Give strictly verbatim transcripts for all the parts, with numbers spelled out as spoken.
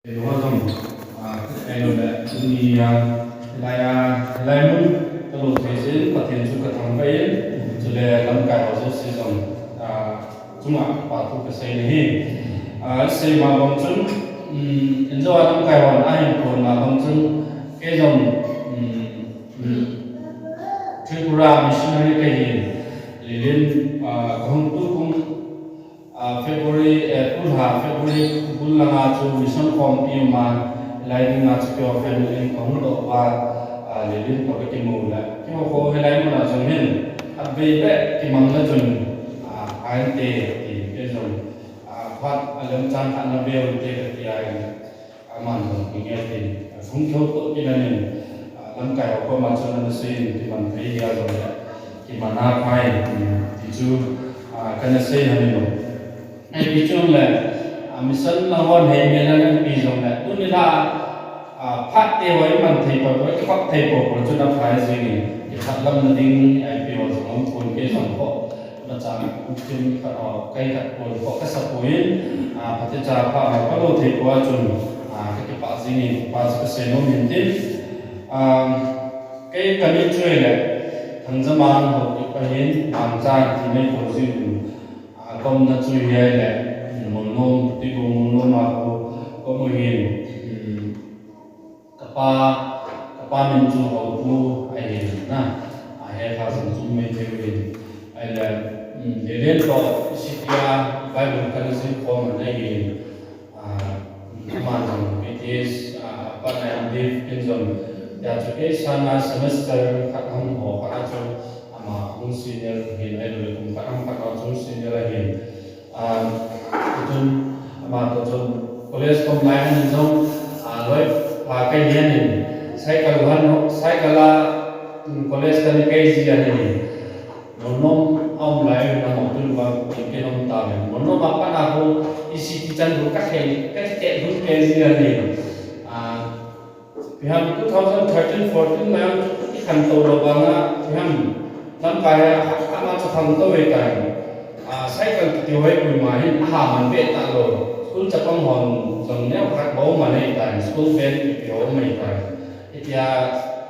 Keiho jong, ah, kei jong le, tuni a, hilai a, hilai mun, ka lut thei jeh in, Pathen chu ka thangvah in, chule lamkai ho jouse jong, ah, chunga kipa thu ka sei nahi. Ah, sei ma bang chun, um, injo a lamkai hon ahin phon ma bang chun, kei jong, um, um, Tripura missionary ka hin, Lilin, ah, ka hung tu kum, Ah, February, eh, kulha February bul langa chu mission khompi uma, hilai dinga chu keiho family in ka hung doh uva, ah, Lilin toh ka kimu le. Keiho kho hilai muna jong hin, khatvei beh kimang le chun, ah, kainte, ti, kei jong, ah, phat a lemchang khat na veu inte kati a in. Aman jong kingai tin, a, sung kihoutoh kit in, a, lamkai ho koma chun ana sei in, kiman thei hia jong le, kiman a phai, um, ti chu, a, kana sei ahi lou. Ipi chun le, a, mission lang hon hei mel a nangpi jong le, tuni la, a, phat te ho iman thei poi poi, kikhop thei poi poi chun aphai jing in, kikhat lamna ding, ipi ho jong um pon kei jong kho. Imacha kum khat ho, kei khat pon kho kasa poi in, a, phatecha pha ho ka lo thei poi a chun, a, ka kipah jing in, kipa chu ka sei nom in tin. A, kei ka min chu ahile, Thangjaman Haokip ahin, Mangcha ti nei kho jiu in, a, ka umna chu hi ahile, Molnom, Tibung Molnom a kho, ka um u ahin, um, Ka pa, ka pa min chu Haopu ahi na. A, he kha jong chu Meitei u ahi. Ahile, um, Lelen toh city a Bible kana jil khom ana hi. A, aman jong B T S, a, pa na M Div kin jong. Hijeh chun kei sanga semester khat ham ho khat a chu ama hung senior ahin, ahilou le kum khat ham khat a chu senior ahin. Um, chun, ama toh chun college kom lai ahin jong, ah, loi pha kahi ahin, cycle han, cycle a, um, college kana kai ji ahin. Molnom a um lai ahin, amaho tun vang kin kin um ta ahin. Molnom a pat a khu E C T chan khu ka thei, ka thei hun kai ji ahin. Ah, Ipi ham two thousand thirteen fourteen lai a chu kikhen to lou vanga, ipi ham lamkai a, ama chu khang to ve tai. A, cycle kiti ho hi koima hin aha man ve ta lou. School chapang hon jong neo khat bou man nei tai. School van kiti ho um nei tai. Hitia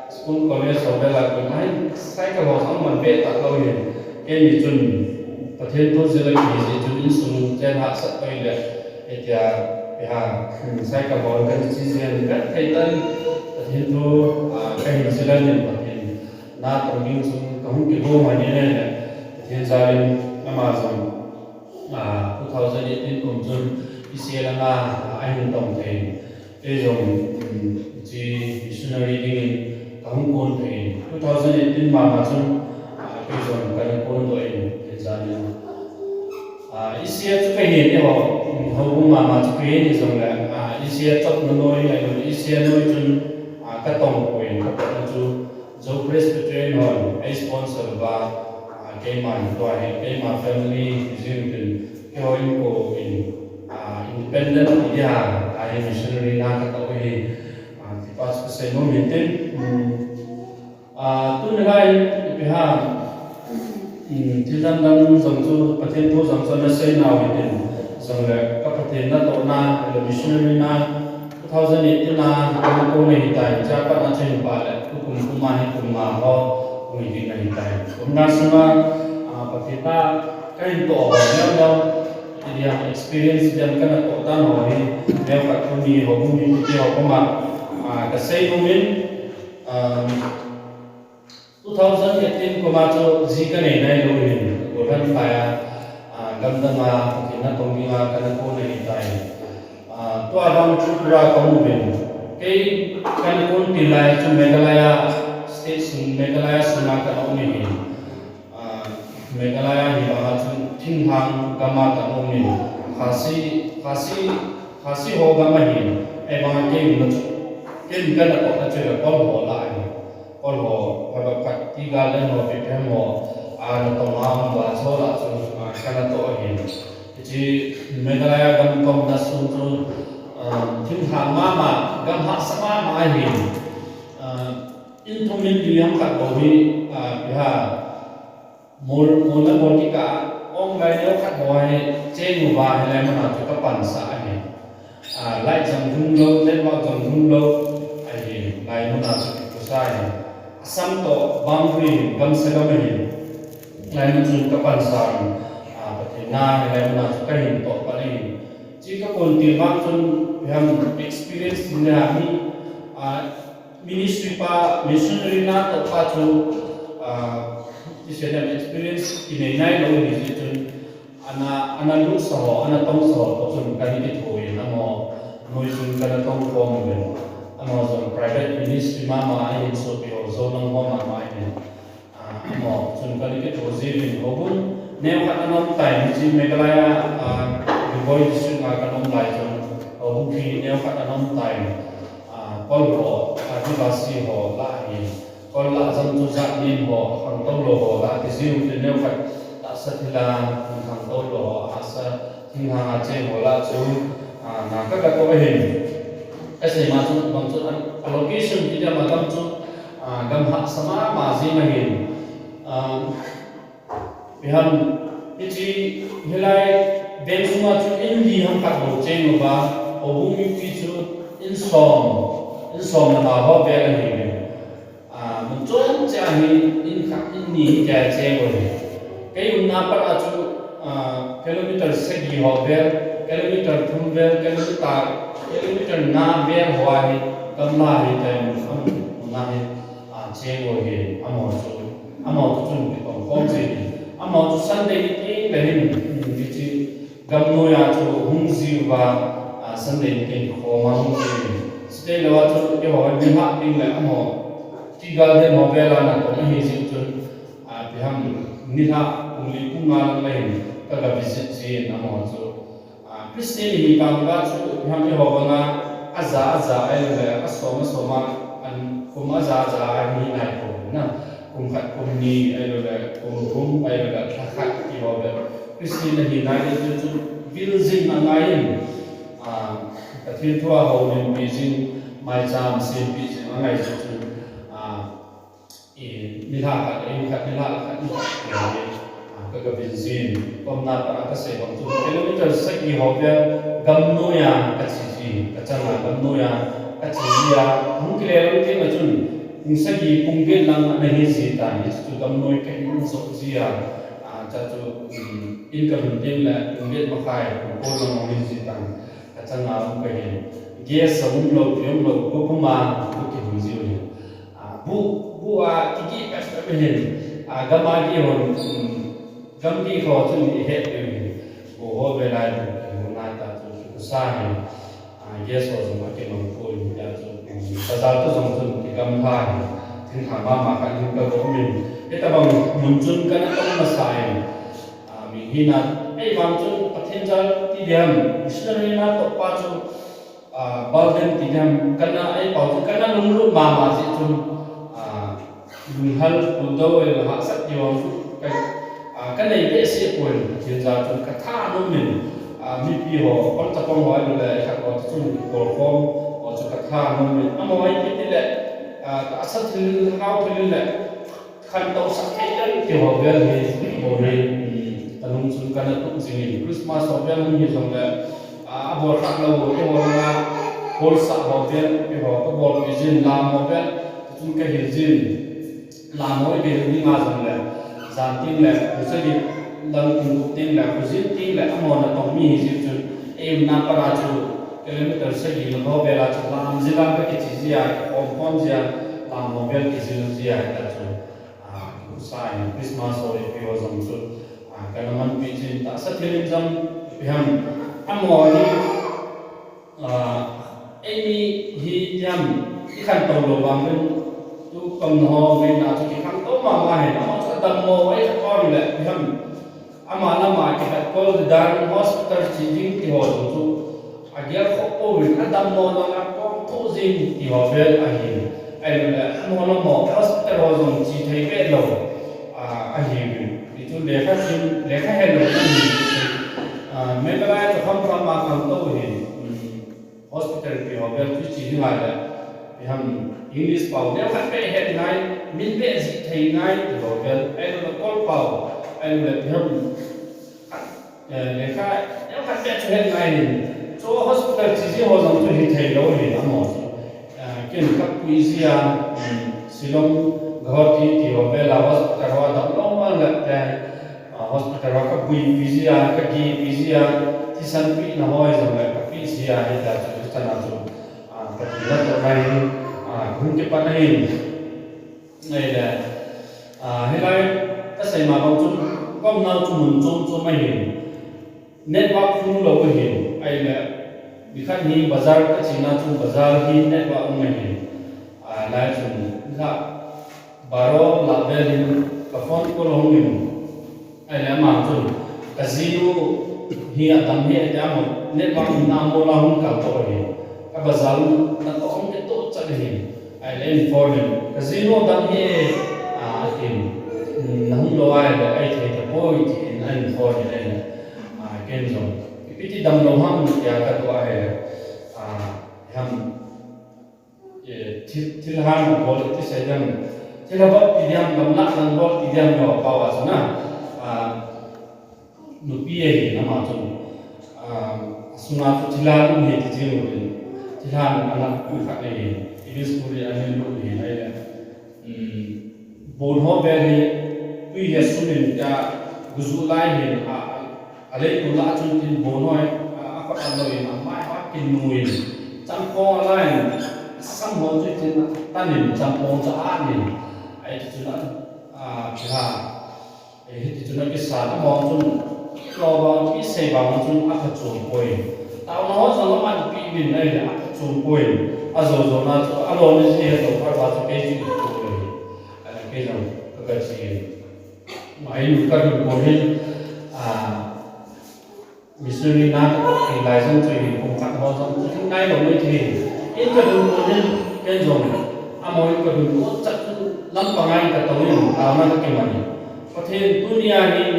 school college ho vel a koima hin cycle ho jong man ve ta lou hin. Keini chun Pathen thu jil a kihi jeh chun insung chen hahsat pai le. Hitia, ipi ham, cycle hon kan chi jeng in kan thei tan, Pathen thu, ah, kahin jil in Pathen na tong ding chun kahung kigong ahi le le, Pathen jal in ama jong, ah, two thousand eighteen kum chun E C L a, ah, ahin tong thei. Kei jong, um, hiche missionary dingin kahung kon thei in, two thousand eighteen mama chun, ah, kei jong kana kon doh in, kei jal in. Ah, E C A chu kahin, eiho, um, houbung mama chu kahin hijongle, ah, E C A chopna noi, ahilou le E C A noi chun, ah, katong poi in, kapatna chu Zo Presbyterian hon, ei sponsor uva, ah, keima in tua hi, keima family, hijing tin, keiho in ko in, ah, independent India, ah, missionary na kato hi, ah, kipa chu kasei nom in tin, um, Ah, tuni lai, ipi ham, um, thil dang dang jong chu, Pathen thu jong chu ana sei nau hitin, jongle ka Pathen natohna, le missionary na, two thousand eighteen a, kana kon ahitai, chapatna chu hin pha le, tukum kum a hi kum nga ho, hung hi ding ahitai. Kum nga sunga, ah, Pathen na, kahin toh ho, neo neo, ti ding experience ding kana toh dan ho hi, neo khat tuni ho, hung hi ti ho, koma, ah, kasei nom in, ah, Two thousand eighteen kum a chu ji kanei nailou hin, Golden Fire, ah, gamdang a, Pathen natong dinga kana kon ahitai. Ah, tua vang chu tua kamu uvin. Kei kana kon til lai chu Meghalaya state sung, Meghalaya sunga kana um ahin. Ah, Meghalaya hi vang a chu thinglhang gam a kana um in. Khasi, Khasi, Khasi ho gam ahin. Ahivang a kei umna chu, kei kana tohna chu Kol ho lah ahin. Kol ho, phabep khat, tea garden ho, ipi ipi ham ho, a, natong a um uva, chol a chu, a, kana toh ahin. Hiche Meghalaya gam kaumna sung chu, a, thinglhang mama, gam hahsa mama ahin. A, in thum in li ham khat bou hi, a, ipi ham, mol, mol le mol kikah a, ong lai neo khat bou hi, cheng uva, hilai mun a chu kapansah ahin. Ah, light jong lhung lou, network jong lhung lou, ahi, lai mun a chu kikhusa ahi. Assam toh boundary hin, gam sagam ahin. Lai mun chun ka pansa in, ah, Pathen na, lai mun a chu ka hin toh pan ahin. Chi ka kon til vang chun, ipi ham experience tin le ha mi, ah, ministry pa, missionary na toh pa chu, ah, ti se dem experience kinei nai lou ahi jeh chun, ana, ana lut sa ho, ana tong sa ho toh chun ka hin kitho in, amaho noi chun ka na tong khom uvin. Amaho jong private ministry mama ahin, sopi ho, jou lang ho mama ahin. Ah, amaho chun ka hin kitho jiuvin, houbung neo khat ana um tai, hiche Meghalaya, ah, Ri Bhoi district a ka na um lai chun, houbung hi neo khat ana um tai. Ah, Paul ho, Adivasi ho lah hi, Paul lah jong chu jat nin ho, khangtou lou ho lah, ti jiu chu neo khat, tahsa thil a khangtou lou ho, ahsa thinglhang a cheng ho lah chu, ah, na ka katoh ahin. Ka sei ma chu, bang chu, a, a location ti dia ma gam chu, ah, gam hahsa mama jing ahin. Ah, ipi ham, hiche, hilai, veng sunga chu in li ham khat bou cheng uva, houbung mipi chu in som, in som le nga ho vel ahiuvin. Ah, mun chom cheh a hi in khat in ni hi kia cheng u ahi. Kei umna pat a chu, ah, kilometer sagi ho vel, kilometer thum vel, kilometer, kilometer nga vel ho a hi, gamla hi tai mun, mun na hi, ah, cheng u ahi, amaho chu, amaho chu chun kitong khom jin. Amaho chu Sunday ni teng le hin, hiche, gamnoi a chu hung jiuva, ah, Sunday ni teng khom a hung jiuvin. Chuteng lou a chu, eiho hi nilhah teng le amaho, tea garden ho vel a natong ahi jeh chun, ah, ipi ham, nilhah pung li pung nga lang le hin, ka ga visit jin amaho chu. Ah, Christian hi vang uva chu, ipi ham eiho vanga, aja, aja, ahilou le, asom, asom a, an kum aja, aja a hi nai pon na. Kum khat, kum ni, ahilou le, kum thum, ahilou le, lha khat ti ho le. Christian ahi nai le chu, chu vil jing angai in, ah, Pathen thu a houlimpi jing, maicham sempi jing angai jeh chun, ah, i, nilhah khat, in khat, nilhah khat, in khat, ah, ka, ka vil jin. Ka umna pat a ka sei bang chu, kilometer sagi ho vel, gamnoi a ka che ji, ka chang a gamnoi a ka che ji a, hung kile lou teng le chun, pung sagi, pung get lang ana hi ji tan, hichu gamnoi ka hin jot ji a, ah, chuche chu, um, in ka lhun teng le, pung get makhai, pung ko lang hung hi ji tan, ka chang a um ka hin. Gas a um lou, pi um lou, ko puma, ko kihung jiu hin. Ah, bu, bu a kigeh peh peh hin, ah, gam a geh hon, um, gam geh ho chun i het peh hin. Bu ho ve lai bu, bu na ta chu, chu sa hin. Ah, gas ho jong akimang poi, hijeh chun, um, bazar toh jong chun kigam lha hin. Thinglhang mama khat hin ka go min. Hitabang mun chun ka na tong masa hin. Ah, mi hina, ahivang chun Pathen jal ti diam, missionary natoh pa chu, ah, burden ti diam, kana, ahipau chu kana lunglut mama jeh chun, ah, lunghal, puldo, ahilou le hahsat ti ho chu ka, ah, ka nei behseh poi, Pathen jal chun ka thanom in, ah, mipi ho, kol chapang ho, ahilou le khat ho chun kol khom ho chu ka thanom in, amaho ipi ti le, ah, tahsa thil, lhagao thil in le, khantou sah thei lou ti ho vel hi, bou hi, um, ka lung chun kana tup jing in, Christmas ho vel hung hi jong le, ah, abol kha lou, eiho langa, bolsah ho vel, eiho ka bolpi jin, lam ho vel, chun ka hil jin, lam ho i hil ding a jong le, jan teng le, pung sagi lang pung gup teng le, khojin teng le, amaho natong mi hi jeh chun, ei umna pat a chu, kilometer sagi lang ho vel a chu, lam jil a ka kiche ji a, khom khom ji a, lam ho vel kijil ji a, hita chu. Ah, sa in Christmas ho ipi ho jong chu, ah, kana manpi jin tahsa thil in jong ipi ham, amaho hi, ah, eimi hi tiam i khantou lou vang in tu kam na ho ngai na chu kikhantou mama hin amaho chu adammo ei kha pang le ipi ham. Ama lama kikhat kol dan hospital che ding ti ho jong chu, agel khop pouvin, adammo langa kom tho jing ti ho vel ahi. Ahilou le, amaho lama hospital ho jong che thei be lou, ah, ahiuvin. Hichu lekha sim, lekha helou ahi. Ah, Meghalaya chu khamkham a khangtou ahi. Hmm. Hospital pi ho vel chu che ding a le, ipi ham English pao neo khat beh het ngai, min beh jih thei ngai ti ho vel, ahilou le kol pao, ahilou le ipi ham, eh, lekha neo khat beh chu het ngai hin, Chu hospital chi ji ho jong chu hithei lou hi amaho chu. Ah, ken kapui jia, um, Shillong, Guwahati ti ho vela hospital ho damlou ma le te, ah, hospital ho kapuipi jia, kakipi jia, thisan pina ho jong le kapi jia hita chu, chana chu, ah, Pathen natohna hi, ah, hung kipat ahin. Ahile, ah, hilai kasei ma bang chun, kaumnau chu mun chom chom ahin. Network hung lou ahin. Ahile, nikhat hi bazar kachena chun bazar hi network hung ahin. Ah, lai chun, la, baro la vel hin ka phone call hung in. Ahile ama chun, kajinu hi adam hi ati a mo, network umna mo la hung kal toh ahi. Ka bazar natoh hung kitoh chat ahi. Ahile in phone in, kajinu adam hi, ah, atin, nahung lou ahile, ahi thei tapoi tin, ahin phone in ahile. Ah, ken jong, ipi ti damlou ham tia kadoh ahile. Ah, ham, Eh, thil, thilha nabol ti sei diam. Thilha bol ti diam, gamla nabol ti diam, no, pao a chu na. Ah, nupi ahi, ama chu. Ah, asunga chu thilha um ahi ti jing uvin. Thilha ana pu khat ahi. English school ana lut ahi, ahile. Hmm. Bon ho vel hi, tui hi asum in tia, guju lai hin, a, a, a lei tu la chun tin bon ho hi, a, a khut a lou in, a mai ho a kin nu in, champong a la in, a sam ho chu tin, tan in, champong chu a nin, a hiti chun a, a, pi ha, e, hiti chun a kisa, a mo chun, lo ba, pi sei ba, chun a pha chun poi. Taona ho chun a man pi min, a, a pha chun poi. A jo jo na chu, a lo ni si he to, par ba chu, kei chu i poi. Ahile kei jong ka, ka chi in. Mai nu ka dun pon hin, ah, missionary na ka ti lai jong chu hin kum khat ho jong chu hin ngai lo mai thei. In ka dun pon hin, ken jong, amaho in ka dun pon chat chu lampang a in ka tou in, taona ka kiman in. Pathen tunia hin,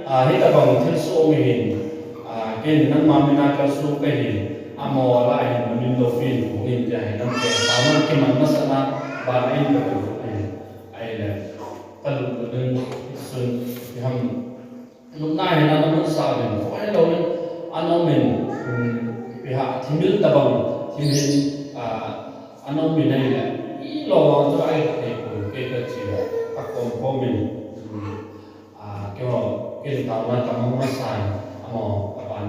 ah, hitabang thilsoh um hin, ah, ken nangma mina kalsong ka hin, amaho a la hin, na min loupin, hung in tia hin, nang te, taona kiman masat na, ban a in ka dun pon hin. Ahile, ka lut lut in, sun, iham, lupna hi na, na mun sa uvin, koi lou in, ana um in, um, ipi ha, thimil tabang, thimil, ah, ana um in ahile, i lo vang chu ahi thei pon, kei ka chi, ka kom kom in, um, ah, keiho, kei taona ka mang masa in, amaho, ka ban,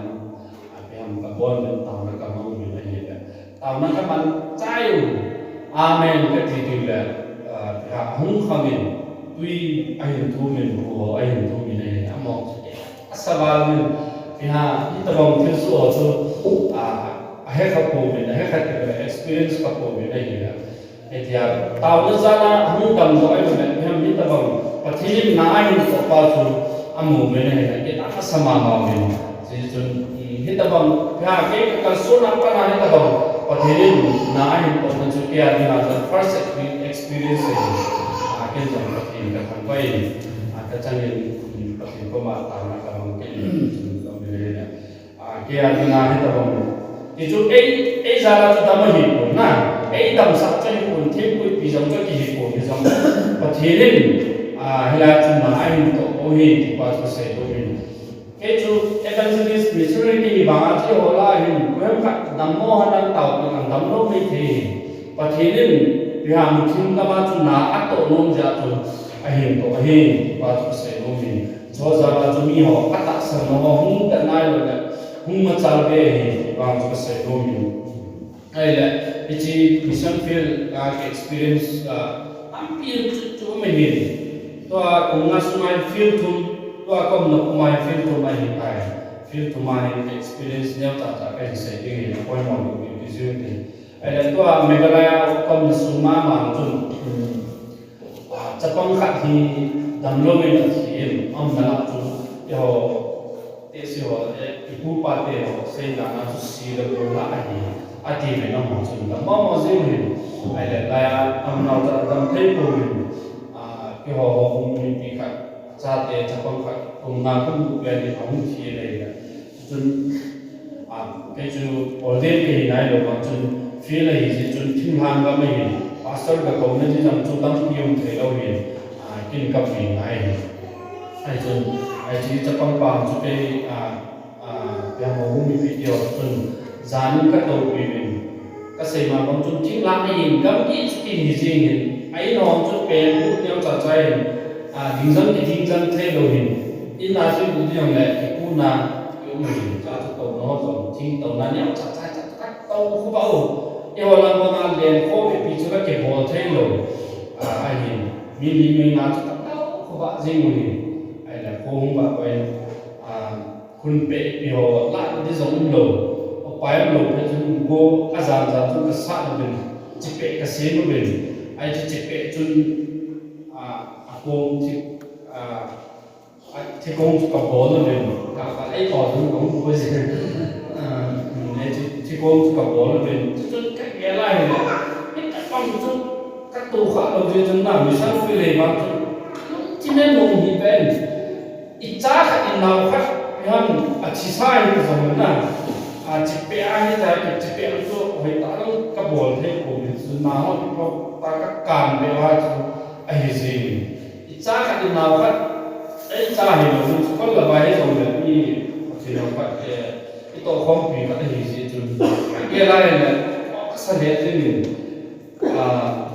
ah, ipi ham, ka bon in, taona ka mang in ahile. Taona ka man chai u. Amen ka ti tu le, ah, pi ha hung khang in, tui ahin thum in, bu ho ahin thum in ahi, amaho chu asa val in, pi ha, hitabang thilsoh ho chu, ah, ahe kha pouvin, ahe kha ti le experience kha pouvin ahi le. Hitia, taona jal a hung damdoh ahi le, pi ha hitabang, Pathen in na ahin toh pa chu, amu uvin ahi le, kei asa mama uvin. Chuti chun, um, hitabang, ha, kei ka kalson a pat a hitabang, Pathen in na ahin tohna chu kei a dinga jong first expe-, experience ahi. Ah, ken jong Pathen ka thangvah in, ah, ka chang in, um, Pathen koma taona ka mang kit in, chun ka um in ahile. Ah, kei a dinga hitabang. Ti chu ei, ei jal a chu dam ahi pon na, ei damsah chu ahi pon, thempuipi jong chu kihi pon, hijong Pathen in, ah, hilai a chun na ahin toh u ahi, ti pa chu sei nom in. Kei chu evangelist missionary kihi vang a chu ho la hin, koiham khat dammo han an tao pi kan damlou mai thei. Pathen in, pi ha muthim gam a chu na atoh nom jeh a chu ahin toh ahi, pa chu sei nom in. Chu jal a chu miho atahsan ho hung ta nai lou le, hung machal be ahi, vang chu sei nom in. Ahile, hiche mission field, ah, ka experience, ah, tampi chu, chu um ahin. Tua kum nga sunga field thum, tua ka umna puma field thum ahi tai. Field thum a hin ka experience neo tah tah kahin sei ding ahi, apoimo ding ahi, busy ding. Ahile tua Meghalaya ka umna sung mama chun, um, Ah, chapang khat hi damlou in athi in, aumna lah chu, eiho, tehse ho, eh, ipu ipa te ho, sei dan a chu si le bol lah ahi, ati uvin amaho chun, dam mama jing uvin, ahile, lai a, aumnau chu adam thei pouvin, ah, keiho ho hung mipi khat, chate, chapang khat, kum nga kum gup vel in ahung thi in ahile, Chun, ah, kei chu ordain kahi nailou vang chun, field ahi jeh chun, thinglhang gam ahin, pastor ka kouna ding jong chu tampi um thei lou hin, ah, kin ka pui ngai ahi. Ahi chun, ahi chun chapang pa chu kei, ah, ah, piang ho hung mipi keo chun, Jan in ka topi uvin. Ka sei ma bang chun thinglang ahin, gamgi chu kin hi jing hin. A in hong chu pen bu neo cha cha hin. A, ding jang ki ding jang thei lou hin. In a chu bu ding le ki pu na ki um hin. Cha chu to no jong thing to na neo cha cha cha ka to khu ba u. E ho la mo na len ko pi pi chu ka ke bol thei lou. A, ahin. Mi li mi na chu ka to khu ba jing u hin. Ai la ko hung ba ko in. A, Khun peh ipi ho, lah di jong um lou. Upai um lou peh chun go a jan jan chun ka sat uvin, chipeh ka sem uvin. Ai chu chipeh chun, a, a kong thi, a, a, thikong chu ka bol uvin. Ka, ka ei ko chu ka um ko jin. A, um, ai chu thikong chu ka bol uvin. Chu chun ka gel a hin. Hita pang chu ka tu kha lou jeh chun na mission field le ma chu. Chi men mong hi pen. Icha khat inao khat, ipi ham, athisa hi ka jong na. A, chipeh ahi ta, chipeh chu hoitah lang ka bol thei poi, chu na ho ipi ta ka kan be a chu ahi jin. Icha khat inao khat, icha hi lou, chu kol la bai hi jong le, i, ipi nao khat, eh, itoh khompi khat ahi jin chu. Ke lai le, ka sa le jin. A,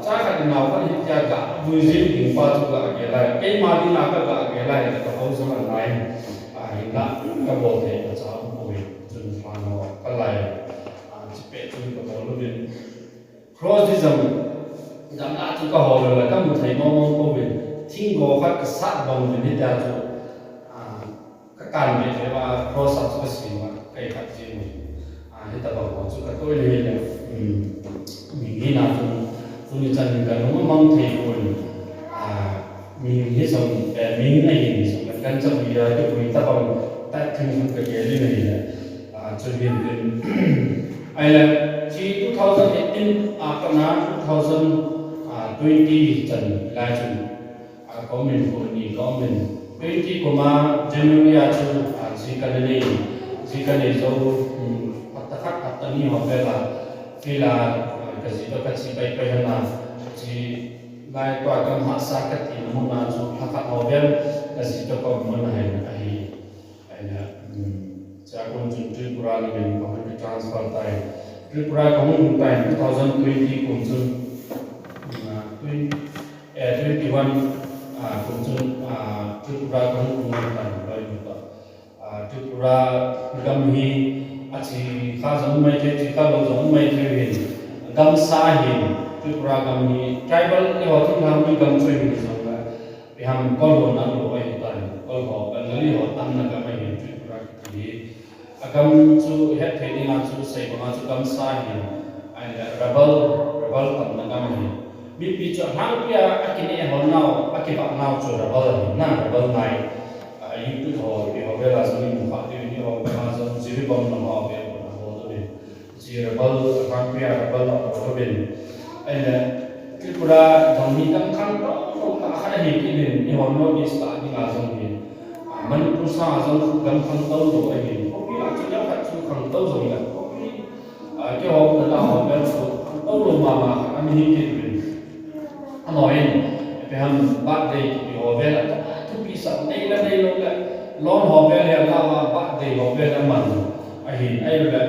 cha khat nao khat hi tia ga vui jing ding pa chu ga gel lai. Keima dinga ka ga gel lai, ka hou jong a lai. A, hinla ka bol thei ka cha um poi, chun pa no ka lai. A, chipeh chun ka bol uvin. Cross di jong, gamla chu ka hol le, ka mu thei mong mong pouvin. Thinggo khat ka sat bang uvin hitia chu. A, Ka kan be le va cross a chu ka sim a, ka i khat jing u. A, hitabang ho chu ka toh in ahile, um, mi hina chu, tuni chan ka nung mang thei pon. A, mi hi jong, eh, mi hi ahin jong, ka kan cha bui a, ka bui tabang, tat thim hun ka gel in ahile. A, chu hin tin. Ahile, chi two thousand eighteen, a, kana two thousand twenty chan lai chun. A, ka um in, kum ni ka um in. Twenty kum a January a chu, a, ji ka nei, ji ka nei jou, um, hapta khat, hapta ni ho vel a, field a, a, ka ji toh ka che pai pai hen a, chi lai tua gam hahsa ka tina mun a chu, lha khat ho vel, ka ji toh ka um mun a hin ahi. Aina, um, chua kum chun Tripura lam in ka hung transfer tai. Tripura ka hung tai, two thousand twenty kum chun, uh, twenty, eh, twenty-one, uh, kum chun, uh, Tripura ka hung tai, loi mu ta. Uh, Tripura gam hi, achi kha jong mai thei, chi kha lou jong mai thei hin. Gam sa hin, Tripura gam hi, tribal, eh, ho thum ham ni gam choi hin jong la. Ipi ham kol ho nang lou ahi tan, kol ho, Bengali ho tamna gam ahi Tripura kiti hi. A gam chu het thei dinga chu sei banga chu gam sa ahi. Ahile rebel, rebel tamna gam ahi. Mipi chu alhangpi a, akineh ho nau, akivah nau chu rebel ahi, na rebel ngai. A, YouTube ho, ipi ho vel a jong imu kha diu, ipi ho vel a jong Jiribam lang ho vel a bol diu. Chi rebel, alhangpi a rebel abol uvin. Ahile, Tripura jong hi gam khangtou lou tah khat ahi kit in, eiho North East a dinga jong hi. A, Manipur sanga jong gam khangtou lou ahi. Khopi a chu gam khat chu khangtou jong le. Khopi, a, keiho umna ho vel chu khangtou lou mama khat ana hi kit uvin. Amaho hin, ipi ham birthday kiti ho vel a, thupi sah nei la nei lou le, lon ho vel hi a la va birthday ho vel a man ahin, ahile,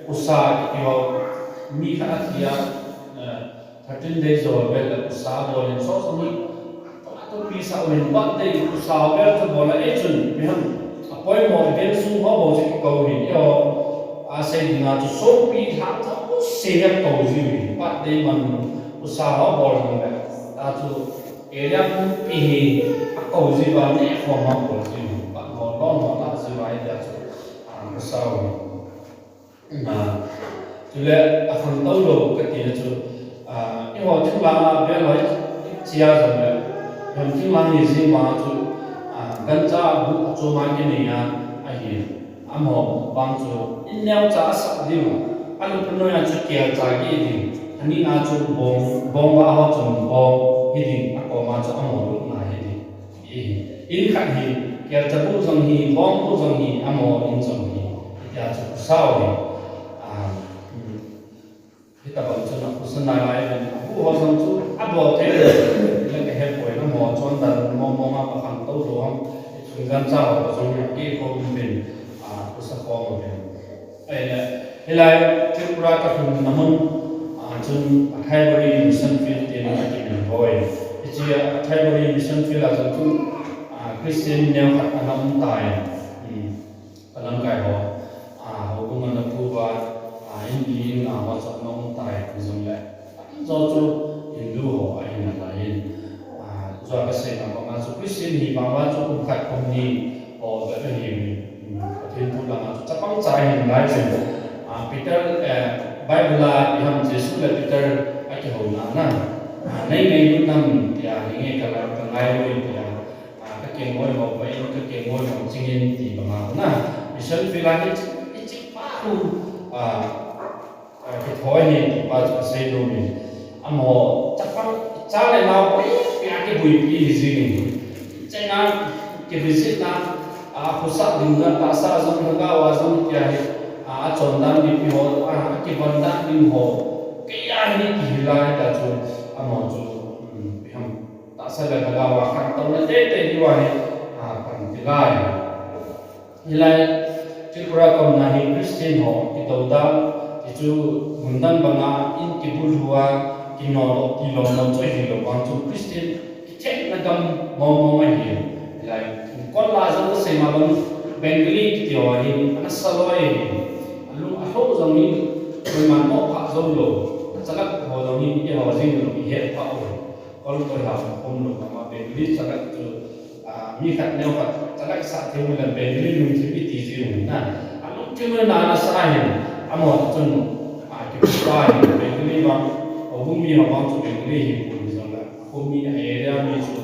usa kiti ho, mi khat athi a, eh, thirteen days ho vel a usa bol in, so so mi, thupi sah uvin birthday usa ho vel chu bol a, eh, chun, ipi ham, apoimo event sung ho bou chu kikou hin, eiho, asei dinga chu sopi lhang tho se a kou jiu hin, birthday man usa ho bol jong le, ta chu, Area pumpi hi akou jiuva, neh khom a bol jiu, pat ho, lon ho lah jiuva, hitia chu, a, ka sao. A, chule akhangtou lou kati na chu, a, eiho thinglhang a vel ho, chia jong le, eiho thinglhang hi jing vang chu, a, gancha bu achom a kinei a, ahi. Amaho vang chu, in neocha asah diu, alupna noiya chu kelcha geh ding, aning a chu bong, bong vah ho chun bong hi ding, akoma chu amaho lupna hi ding. Hi, in khat hi, kelcha bu jong hi, bong bu jong hi, amaho in jong hi, hitia chu asao hi. Ah, hmm. Hitabang chun akhusa nalai uvin, abu ho jong chu abol thei le, le kahe poi, amaho chondan mong mong a, akhangtou lou ham, chun gancha ho jong hi akeh khom uvin, a, akhusa khom uvin. Ahile, Hilai Tripura ka lhunna mun, ah, chun Athaibari Mission Field tin a kimin hoi. Hiche Athaibari Mission Field a chun, ah, Christian neo khat ana um tai. Hmm. Ka lamkai ho, ah, houbung ana phuba, ah, in di in nga ho chu ana um tai, hijongle. Tamjo chu Hindu ho ahi nalai in. Ah, jua ka seina banga chu Christian hi vang uva chu kum khat kum ni ho bep ahi. Hmm, Pathen thu langa chu chapang cha ahi nalai in. Ah, Peter, eh, Bible a ipi ham Jesu le Peter akihouna na. Ah, nei ngailut nam tia, nei ngai ka la, ka ngai lou tia. Ah, ka kengoi ho, va in ka kengoi ho, chingin ti banga na. Mission field a hi chi, chi pa hu, ah, ah, kithoi hi ti pa chu ka sei lou in. Amaho, chapang, cha le nao, pi, pi a kibuipi hi jing in. Chena, ki visit na, ah, khosah ding na, tahsa jong, lhagao a jong, tia hi, ah, achon dan ding pi ho, ah, akivon dan ding ho. Kei a hi kihil a hita chu, amaho chu, um, ipi ham. Tahsa le lhagao a khantouna teitei diu ahi, ah, pan ti lai. Hilai Tripura ka umna hi Christian ho kitou dan, ti chu mun dang banga in kibulhu a, kinodoh tilom lom chu ahilou vang chu Christian kithepna gam mong mong ahi. Hilai, kol la jong ka sei ma bang Bengali kiti ho hi, ana sa loi ahi. Alung, alung jong hi, koiman mo pha jou lou. Chalak ho jong hi, eiho jing lou, ihet pha u. Kol koi ha khom lou, ama Bengali chalak chu, ah, mi khat neo khat, chalak sa thei mu le Bengali lungthim iti ji u na. Alungthim na ana sa hin, amaho chun, ah, kipa hin, Bengali vang, houbung mi ho vang chu Bengali hi pu hi jong la. Houbung mi area mi chu,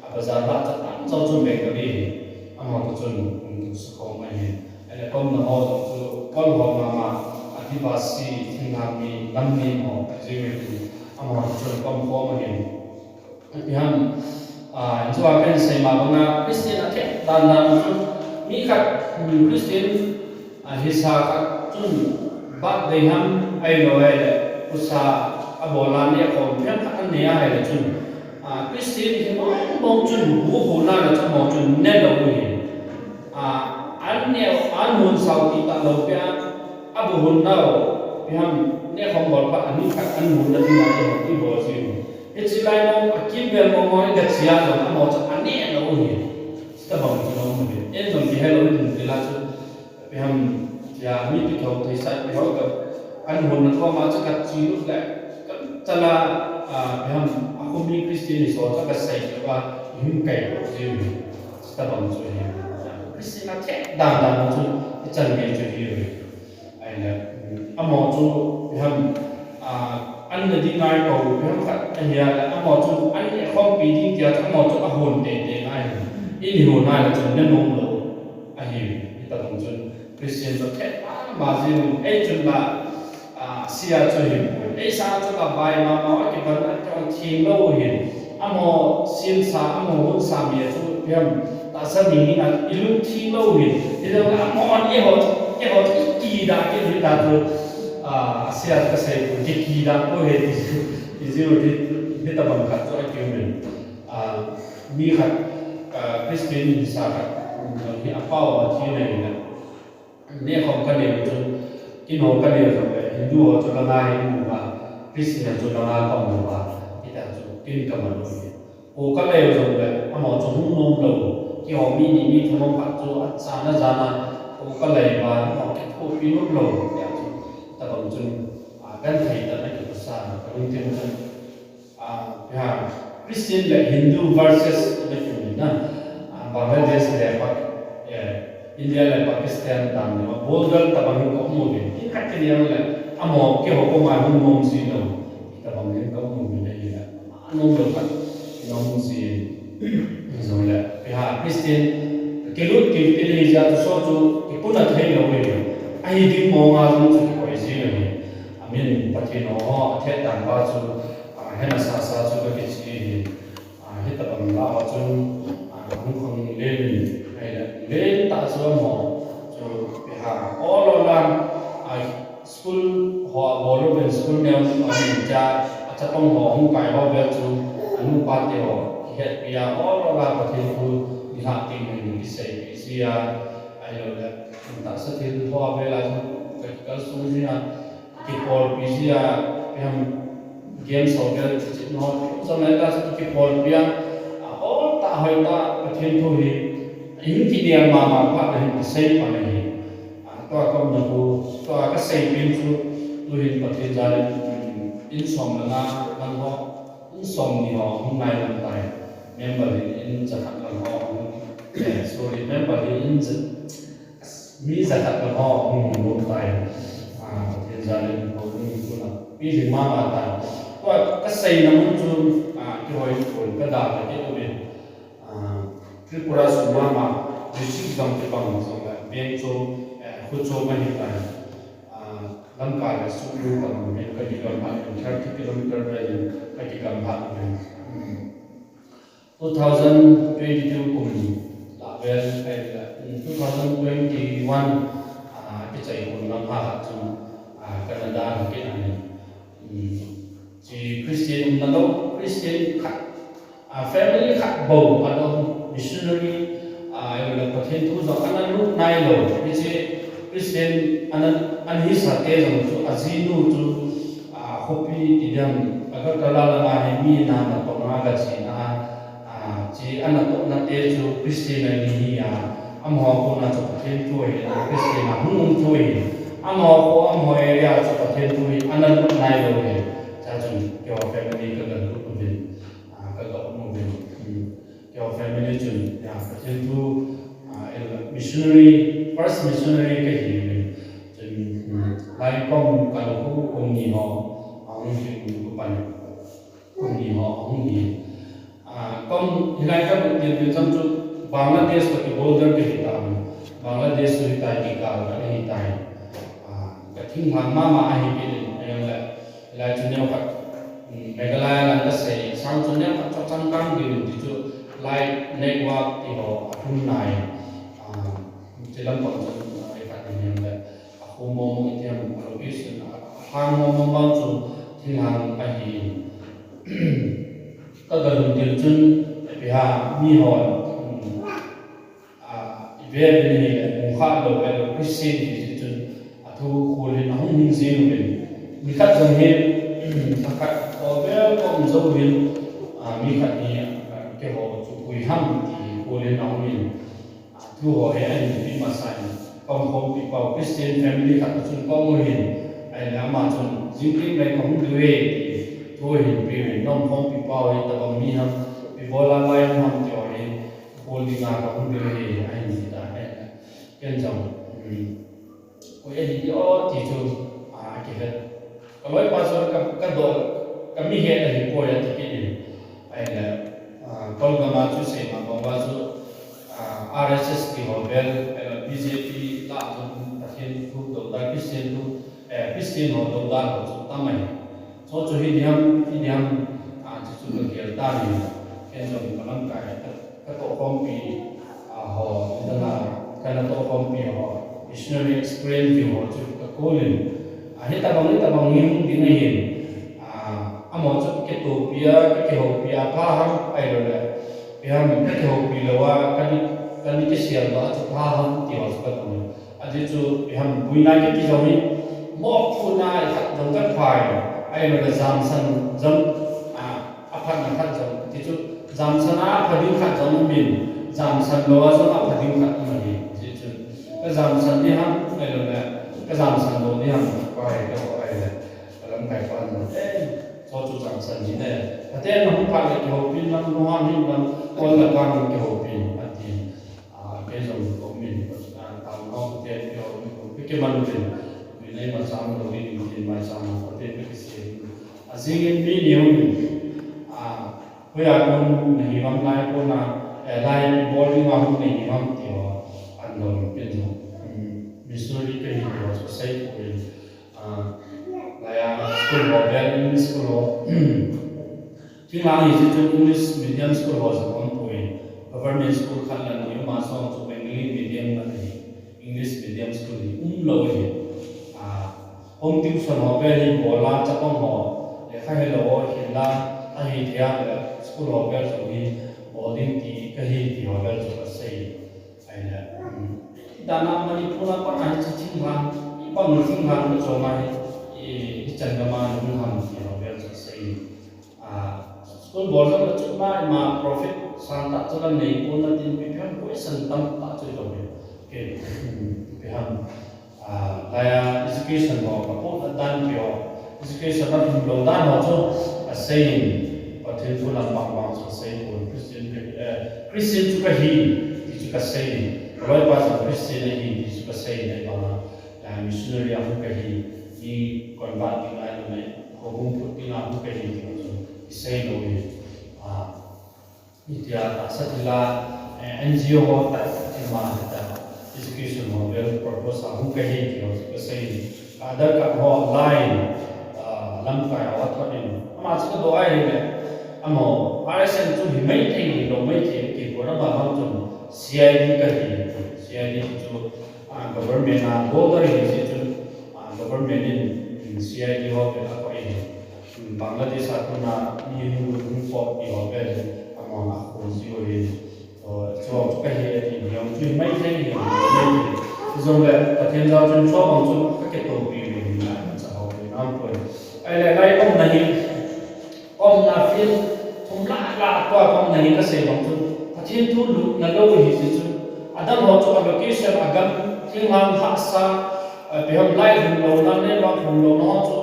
a bazar la cha tamjo chu Bengali hi, amaho chun, um, sa khom ahi. Ahile ka umna ho jong chu, kol ho mama, Adivasi, thinglhang mi, lam mi ho, ji u hi, amaho chun ka um khom ahi. Ipi ham, ah, in chu a kan sei ma banga Christian a thep dan dan chu mi khat, um, Christian, ah, hisa khat chun birthday ham ahilou le, usa a bol a neh khom phen khat an nei a ahile chun, ah, Christian hi mong mong chun bu hon a le chun mong chun ne lou u hi. Ah, an neh, an hon sao ti ta lou pia, a bu hon nau, ipi ham neh khom bol phat a ni khat an hon na ding a ti bol ji u. Hiche lai mong, a kimvel mong mong in ka chia jong, amaho chu a neh lou u hi. Chutabang chu mong mong hi. Ei jong kihe lou in ti la chu. Ipi ham, tia mi kithou thei sa, ipi ho ka, an hon na koma chu ka chi lut le. Ka chala, ah, ipi ham, a khom mi Christian ni so chu ka sei chu ka him kai lou ji u hi. Chutabang chu hi. Christian a thep dan dan chu, i chan nge chu hi u hi. Ahile, amaho chu, ipi ham, ah, an na ding ngai ko, ipi ham khat ahi a le, amaho chu, an neh khompi ding tia chu, amaho chu, a hon teitei ngai. In hon ngai le chun, na nom lou. Ahi, hitabang chun, Christian chu, thep mama ji u, ei chun la, ah, sia chu hi poi. Ei sa chu la bai mama, a kiban a chong thim lou u hi. Amaho simsa, amaho hunsa mi a chu, ipi ham, tahsa mi hina, i lungthim lou u hi. Hijongle amaho, eiho, eiho, i kidah, kidah chu, ah, sia ka sei, i kidah ko he, ti, ti ji u, ti, hitabang khat chu a kium in. Ah, mi khat, ah, Christian hisa khat, hi a pao a thi nei na. Neh khom ka neh u chu, kin ho ka neh u jongle, Hindu ho chu langa hi um uva, Christian ho chu langa ka um uva, hita chu, kin ka man u hi. Ko ka lei u jongle, amaho chu hung nom lou, keiho mi ni mi thum khat chu, a chan a jan a, ko ka lei uva, amaho kithopi nom lou, tia chu, tabang chun, a, kan thei ta na ki sa, ka lungthim chun, Ah, ya, Christian le Hindu versus na kimu na. Ah, Bangladesh le Pa-, eh, India le Pakistan dan le border tabang ka mu le. Ti khat ni le amaho keiho koma hung nom ji lou. Tabang ka mu le ni le. Nom lou khat nom ji. Jong le. Ya, Christian kilut kiti le ja tu so tu kipuna thei lou le. Ahi ding mo nga jong chu kikoi ji le. Amin Pathen ho, a thet dan pa chu Ah, hena sa sa chu ka kichi hi. Ah, hitabang la ho chun, ah, hung khang len, ahile, len ta chu amaho chu, ipi ham, ol ol a, ah, school ho, a bol uvin school neo, ah, min cha, a chapang ho, hung kai ho vel chu, a nupa te ho, kihetpi a, ol ol a Pathen thu, nilhah teng in kiseipi ji a, ahilou le, tahsa thil ho a vel a chu, ka, Kalsung jia, kipolpi jia, ipi ham, game software chi chi no, jong le ka kipolpi a, a hoi ta, hoi ta, Pathen thu hi, in kidel mama phat le hin kisei pan ahi. A, tua ka umna hu, tua ka sei pen chu, tu hin Pathen jal in, in som le nga, lang ho, in som ni ho, hung nai lang tai. Member hin in jakhat lang ho, hung, eh, sorry, member hin in ja-, mi jakhat lang ho, hung nom tai. A, Pathen jal in, ho, hung tu na. Pi hin mama tai. Tua ka seina mun chu, a, kihoi pon, ka da ka kit uvin. A, Tripura sung mama, district jong kibang jong le, veng chu, eh, khu chu ma hi tai. A, lamkai le sung lu bang, min ka kigam ha, thirty kilometer vel in ka kigam ha, min. Hmm. Two thousand twenty-two kum la vel, eh, two thousand twenty-one, a, kichai kum lam ha ha chu, a, Canada ha kit ahi. Hmm. Chi Christian umna lou, Christian khat, a, family khat bou, adong missionary, a, ahilou le Pathen thu jong ana lut nai lou. Hiche Christian ana, ana hisah te jong chu, ajinu chu, a, khopi ti ding, Agartala lama hi mi na natohna gache na, a, chi ana tohna te chu Christian ahi hi a, amaho kona chu Pathen thu ahi, Christian a hung um thu ahi. Amaho kho, amaho area chu Pathen thu hi ana lut nai lou hi. Cha chun keiho family ka ga lut uvin, a, ka ga um uvin. Hmm. Keiho family chun, ya, Pathen thu, a, el missionary, first missionary ka hi uvin. Chun, hmm, lai kom ka lo hu kum ni ho, a, hung hi kum ku pan. Kum ni ho, hung hi. A, kom hilai ka lut pen pen jong chu Bangladesh toh kibol der ka hi tai. Bangladesh toh hi tai kikal ka hi tai. A, ka thinglhang mama ahi kit in, ahilou le, hilai chu neo khat, um, Meghalaya lang ka sei, sang chu neo khat chu chang kang kit in ti chu, lai network ti ho, a hung nai. A, chi lam pang chu, a, khat ni le. A khu mong mong iti ham, a location, a, a hang mong mong bang chu thinglhang ahi. Ka ga lhun til chun, ipi ham, mi hon, um, a, i ve ve ni le, mu kha lou ve lou, Christian ti ti chun, a thu khol in a hung hung jing uvin. Mi khat jong hi, um, khat khat, o vel ko um jou hin, a, mi khat ni, a, keiho chu koi ham ti khol in a hung in. A, thu ho hi ahin pi masa in, ka um khompi pau Christian family khat chun ka um u hin, ahile ama chun, jing teng le ka hung diu e, ti thu ahin pe u hin, na um khompi pau hi tabang mi ham, ipi bol a lai ham ti ho hi, bol dinga ka hung diu e, ahin ti ta e. Ken jong, um, Koi ahi o ti chu, a, kihet. Ka loipa chu ka, ka dol, ka mi het ahi poi ati kit in. Ahile, a, Kolgam a chu seima bang uva chu, a, R S S ti ho vel, ahile B J P lah chu Pathen thu dou dan, Christian thu, eh, Christian ho dou dan ho chu tam ahi. Chu chu hi diham, hi diham, a, chu chu ka gel ta ni. Ken jong ka lamkai ka, ka toh khompi, a, ho, dana, ka na toh khompi ho, missionary experience ding ho chu ka kol in. A, hitabang, hitabang hi hung ding ahin. A, amaho chu ka kihoupi a, ka kihoupi a, pha ham, ahilou le. Ipi ham, ka kihoupi lou a, ka ni, ka ni kisel lou a chu pha ham, ti ho chu ka kol in. Ajeh chu, ipi ham, buina kiti jong hi, mopna khat jong ka phai, ahilou le jamsan jong, a, aphatna khat jong, ti chu, jamsan a apha ding khat jong um in, jamsan lou a jong apha ding khat um ahi, ajeh chu, ka jamsan ding ham, ahilou le, ka jamsan lou ding ham, ka hai ka ho ahile, ka lamkai pan lou, eh, chu chu jamsan ding le, Pathen in hung phat le kihoupi lam, lunghan hin lam, kon le kan kihoupin, ati. A, kei jong ka um in, a, tang nau te, kei jong ka um in, ka kiman uvin, mi nei maicham lou ding in, maicham lou te, ka kisei. A, jing in mi ni um in, a, hoiya kon na hi ham lai kon na, eh, lai bol ding a hung na hi ham ti ho, an dong pen jong. Hmm, missionary ka hi ti ho, so sei ko in. A, laiya school ho, vel English school ho. Thinglhang hi chu English medium school ho jong um poi. Government school khat la ni um a jong chu Bengali medium la ni. English medium school hi um lou hi. A, home tuition ho vel hi bol a chapang ho. Lekha helou ho hi la ahi thei a le school ho vel jong hi bol ding ti ka hi ti ho vel jong ka sei. Ahile, um, dana Manipur a pat a hiche thinglhang, i Hung hang ka chom a hi, i, i chan gam a hung hang ti ho vel chu sei. Ah, school bol jong ka chom a, ima profit sang tah chu la nei pon na tin pi pi ham question tam tah chu i dong hi. Ke, pi pi ham. Ah, laiya education ho ka pon dan pi ho. Education a lhung lou dan ho chu ka sei in. Pathen thu lampang vang chu ka sei pon. Christian ka, eh, Christian chu ka hi, ti chu ka sei in. Ka loipa chu Christian a hi, ti chu ka sei in. Ahivang a, ah, missionary a hung ka hi, mi convert ding a, mi houbung phut ding a hung ka hi, ti chu i sei lou in. Ah, Hitia tahsa thil a, eh, N G O ho tah thil ma hitia, education ho vel purpose a hung ka hi ti ho chu ka sei in. Ka Aadhaar card ho line, ah, lamkai ho a thot in. Ama chu ka doh a ahile, amaho, R S M chu hi mai thei, hi lou mai thei, kei program a hung chun C I D ka hi, C I D chu, ah, government a border hi jeh chun, ah, government in, in C I D ho vel a koi hi. Bangladesh a kona mi hung, hung pot ti ho vel, amahon a khun ji ho hi. Chu, chu ka hi a ti hi, chu hi mai thei hi, mai thei. Jongle, Pathen jal chun chu bang chun ka kitopi hi, na, cha ho hi, nam poi. Ahile, lai umna hi, umna field, thum la, la, tua umna hi ka sei bang chun, Pathen thu lutna lou hi ji chun, adang ho chu a location, a gam, thinglhang hahsa, a, ipi ham lai lhung louna, network lhung louna ho chu,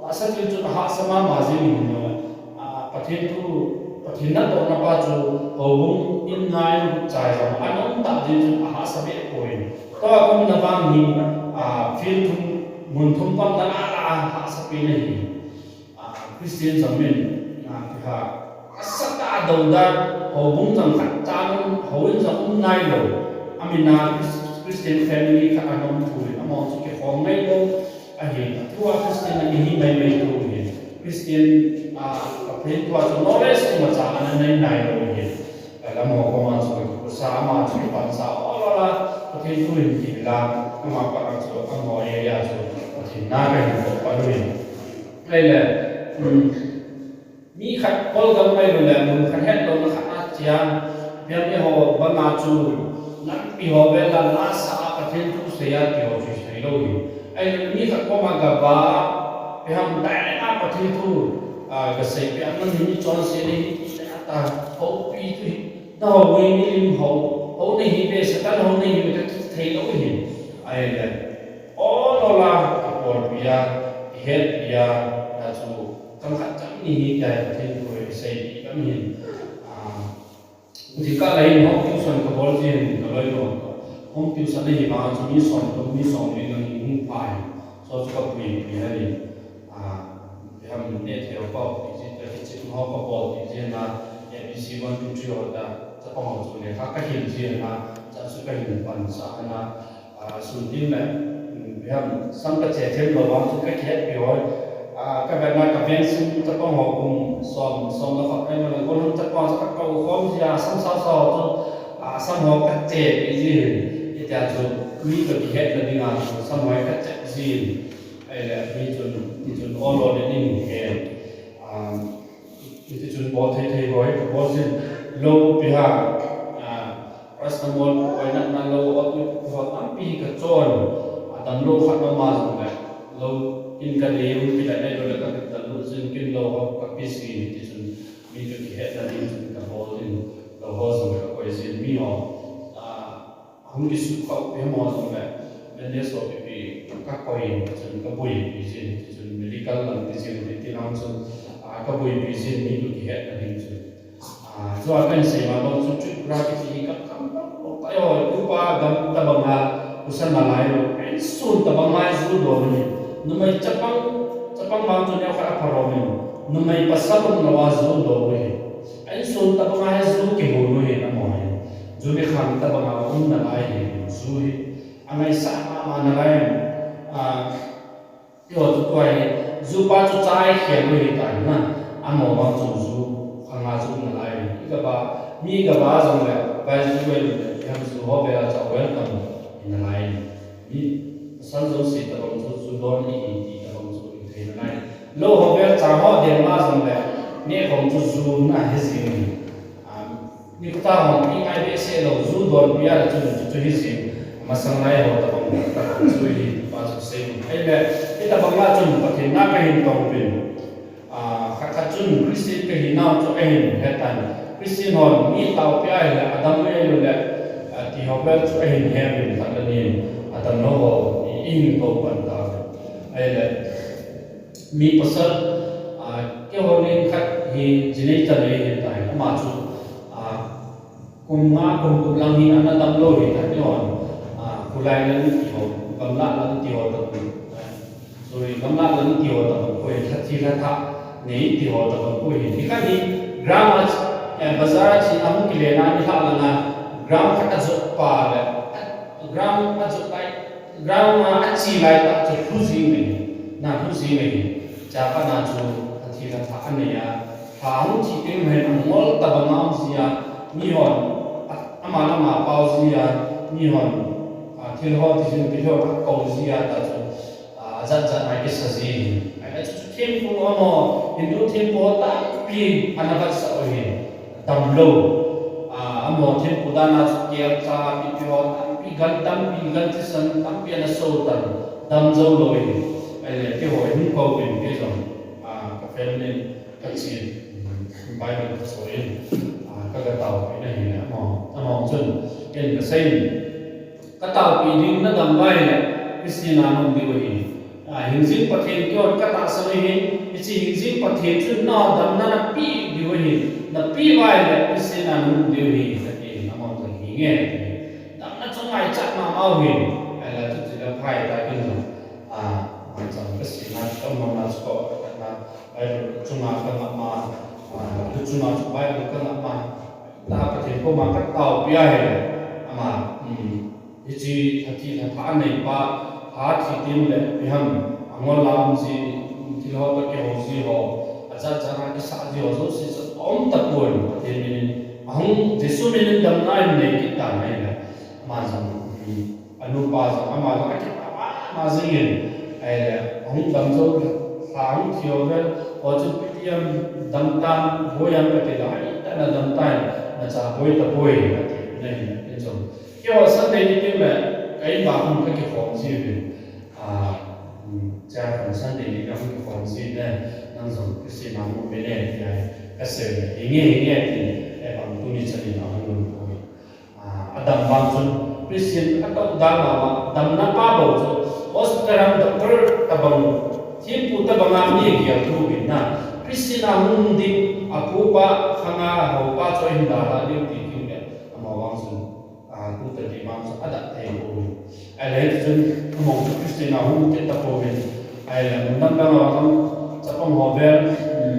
tahsa thil chun a hahsa mama jing in jong, a, Pathen thu, Pathen natohna pa chu houbung in ngai in chai jong, a nom tah jeh chun a hahsa be poi. Tua umna vang hi, a, field thum, mun thum pang la la la a hahsa pen ahi. A, Christian jong min, a, kiha, a sat a dou dan, houbung jong khat chan, houin jong um nai lou. Amin a Chris-, Christian family khat a nom thu in, amaho chu kikhom ngai lou. Ahi, a thu a Christian a kihi mai mai thu hi. Christian, a, a phen thu a chu knowledge chu macha ana nei nai lou hi. Ka lam ho koma chu ka kipatsa, ama chu kipansa, o la la, Pathen thu hin ti la, ama pa chu, amaho area chu, Pathen na ka hin to pa lu hin. Ahile, um, mi khat kol gam mai lou le, mun khat het lou na khat a chia, biang e ho banga chu, lampi ho vel a, la sa a Pathen thu sei a ti ho chu sei lou hi. Ahile mi khat koma gava, ipi ham direct a Pathen thu, a, ka sei pi a man hi mi chonse ni hi, ta, houpi chu hi. Na hou ni lim hou, hou ni hi ve, Satan hou ni hi ve ka kithei lou hi. Ahile, o lo la, kipolpi a, kihetpi a, na chu, kam khat cham ni hi, kei Pathen thu hi, sei pi kam hin. A, jingkah lai in home tuition ka bol jin, ka loi lo. Home tuition ahi vang chu mi som, mi som ni nang hung pha hi. So chu ka puipi na ni. A, Ipi ham neh thei ho ka puipi jin, ka kichep ho ka bolpi jin a, A B C one two three ho ta, chapang ho chu lekha ka hil jin a, cha chu ka hin pansah na, a, sun tin le, um, ipi ham, sam ka che them lou vang chu ka kihetpi ho, a, ka vet na ka veng sung chapang ho kum som, som le khat ai ma le, golhang chapang chu ka kou khom jin a, sam sao sao chu, a, sam ho ka chepi jin, hitia chu mi toh kihetna ding a chu, sam ho ka chep jin. Ahile, mi chun, mi chun, o lo le ning he, um, mi chun bol thei thei ho hi, bol jin, lou pi ha, ah, paracetamol, koi na, na lou, o tu, ho tampi ka chon, a dam lou khat ma ma jong le, lou, kin ka nei, kin ka nei lou le ka, ka lou jin, kin lou ho, ka pi si, ti chun, mi chun kihetna ding chun ka bol jin, lou ho jong ka koi jin, mi ho, ah, Hung kisukha u ipi mo jong le, bandage ho pipi ka koi in, chun ka buipi jin, chun medical lam ti jing ti ti lam chun, ah, ka buipi jin mi toh kihetna ding chun. Ah, chua kahin sei ma bang chun Tripura kiti hi ka kam bang lou pai ho, tupa gam tabang a, kusa nalai lou, insun tabang a ju don hi. Numei chapang, chapang bang chun neo khat apha lou min. Numei pasal um lou a ju don hi. Insun tabang a hi ju kihon u hi na mo hi. Ju mi khang tabang a um nalai hi, ju hi. Angaisah mama nalai, ah, ti ho chu tua hi, ju pa chu chai khel u hi ta na, amo bang chu ju khang a chu um nalai hi. I gaba, mi gaba jong le, vai ju vel le, i ham ju ho vel a cha welcome hi nalai. Mi pasal jouse tabang chu, ju don i hi ti tabang chu i thei nalai. Lou ho vel cha ho den ma jong le, neh khom chu ju na hi jing hi. Ah, Nikho ta hon pi ngai behseh lou, ju don pi a le chun chu, chu hi jing, masang lai ho tabang, tabang chu hi, pa chu sei, Ahile, hitabang a chun Pathen na kahin tong uvin. Ah, khat khat chun Christian kahi nau chu ahin hetan. Christian hon mi taopi ahile, adam lou le, ah, ti ho bel chu ahin he uvin khat le ni, adam lou ho, i, ihin kou pan ta. Ahile, mi pasal, ah, keiho len khat hi jinei ta le hin tai, ama chu, ah, Kum nga, kum gup lang hi ana dam lou hi, ta ti hon. Ah, khulai lang ti ho, gamla lang ti ho ta pu. Sorry, gamla lang ti ho ta pu, koi, lha thi lha tha nei ti ho ta pu hi. Ni khat hi, gram a, eh, bazar a chi a hung kile na ni lha lang a, gram khat a jot pa le, gram a jot lai, gram a, a chi lai ta chu lhu jing le hi, na lhu jing le hi. Cha pa na chu a thi lha tha a nei a, Lha hung thi teng hin angol tabang a um jia, mi hon, a, ama le ama pao jia, mi hon, a, thil ho ti jin ti ho a kou jia ta chu, a, jat jat a kisa ji. Ai, chu, chu thempu amaho, Hindu thempu ho tampi ana vetsah u hi, dam lou. A, amaho thempu dan a chu kel cha, pi pi ho, tampi gan, tampi gan thisan, tampi ana so tan, dam jou lou hi. Ai le, keiho hin kou uvin kei jong, a, ka family Ka chi, Bible ka so in, ah, ka, ka taopi na hi le, amaho, amaho chun, ken ka sei in, ka taopi ding na dam vai le, Christian a nung diu hi. Ah, hingjing Pathen kihon ka tahsan u hi, hiche hingjing Pathen chun na damna na pe diu hi, na pe vai le, Christian a nung diu hi, ka ti, amaho chun hi nge, damna chu ngaichat mama u hi, ahile chuti le phai ta kin jong, ah, ngaichat ka sei na, ka mona chu ko, ka na, Bible chunga ka ngap ma, ah, tu chunga chu Bible ka ngap ma, ta Pathen koma ka taopi a hi, ama, um, hiche lha thi lha tha anei pa, lha thi teng le, ipi ham, angol a um ji, thil ho toh kihou ji ho, ajat jat a kisah ji ho, jouse chu aum tapon, Pathen min in, ahung, Jesu min in damna in nei kit tan ahi le, ama jong, um, Anupa jong ama jong akitah mama jingin, ahile, ahung dam jou, lha hung thi ho vel, ho chu P T M dam tan, boi ang kati le, ahi, tana dam tan, nacha boi tapoi, kati, na hin, in jong. Keiho Sunday ni teng le, ka in a hung kakikhom ji uvin. Ah, um, cha kan Sunday ni ka hung kikhom ji ne, nang jong Christian a hung um ne, ti ahi, ka sei le, hinge, hinge, ti, eh, bang tuni chan in a hung um poi. Ah, adam vang chun Christian a toh dan a, damna pa bou chu hospital a doctor tabang, thempu tabang a mi gel thu uvin na, Christian a hung ding a pu pa khang a ho pa chu hin dalha diu ti ding le, amaho vang chun, ah, tu tadi vang chu adah thei bou. Ahile chun amaho chu Christian a hung kit tapouvin. Ahile mun dang dang a vang chapang ho vel, um,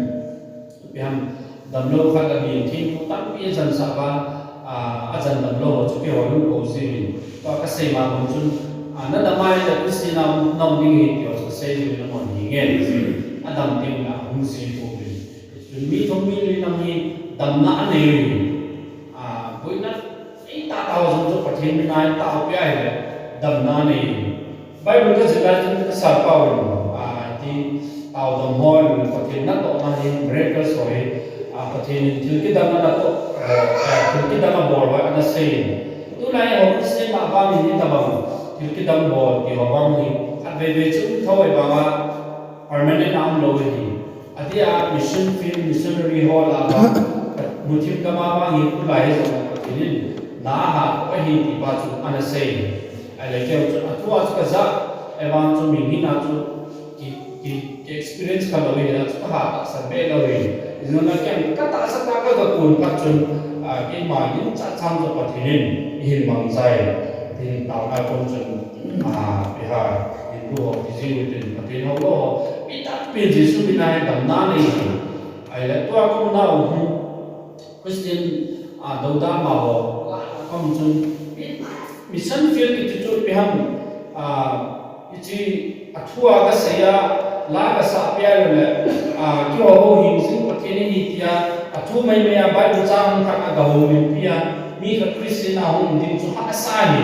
Ipi ham, damlou khat le ni, thempu tampi ajan sah uva, a, ajan damlou ho chu keiho hung kou jiuvin. Tua kasei ma bang chun, a, nadam a hile Christian a um ding ahi ti ho chu kasei jiuvin, amahon hinge ti jiuvin. Adam teng le ahung ji pouvin. Chun mi thum mi li lang hi damna anei uvin. A, boina, eitah tah ho jong chu Pathen min a taopi a hile damna anei uvin. Bible kajih lai chun kasei pau in, a, ti, taodam ho in Pathen natohna hi, miracles ho hi, a, Pathen in thil kidang anatoh, a, thil kidang abol ho anasei in. Tulai ho Christian a vang in hitabang thil kidang bol ti ho vang hi, khatvei vei chun thou vei vang a, permanent a umlou hi. Adia mission field, missionary ho lah a vang, muthim gam a vang hi tulai hi jong Pathen in na ahat u ahi ti pa chu anasei. Ahile keiho chun athua chu kajah, ahivang chu mihem hina chu ki, ki, ki experience khalou hi, hina chu kahat tahsan be lou hi. Hijeh a ken katahsan tah a kakun phat chun, a, keima ginchat chang chu Pathen in eihin mangcha e. Tin taona kon chun, a, ipi ham, Hindu ho, Hindu ho, Pathen ho, ho, mi tampi Jesu min a hi damna anei hi. Ahile tua kum nau hung Christian, a, dodalma ho, la, la kum chun, mi, mission field kiti chu ipi ham, a, hiche, athua kasei a, la kasah peh a le, a, keiho houin jing Pathen ahi tia, athu maimai a Bible chang khat a gahoulimpi a, mi khat Christian a hung ding chu hahsa ahi.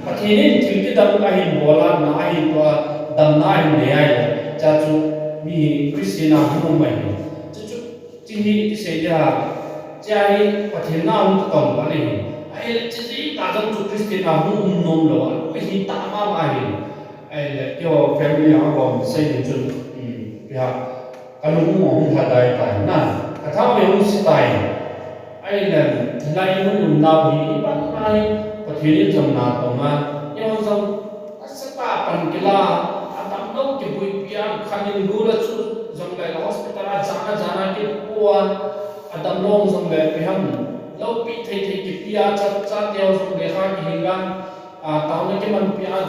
Pathen in thil kidang ahin bol a, na ahin toh a, damna ahin nei ahi. Chua chu mi Christian a hung um ahi. Chu chu, chu hi kisei dia, chua hi Pathen na hung tong pa ahi. Ahile chu hi ta jong chu Christian a hung um nom lou a, ahi ta mama ahi. Ahile, keiho family a bom sei ni chun, um, ipi ham, kalung hung lhadai tai na, kathao hi hung se tai. Ahile, hilai mun umnau hi, iban mai, Pathen in jong natong a, eiho jong, asatah a pan kila, adamlou kibuipi a, khat in gul a chu jongle hospital a jana jana kipu a, adamlou jongle ipi ham, loupi thei thei kipe a, cha, chate ho jong lekha kihil a, a, taona kimanpi a,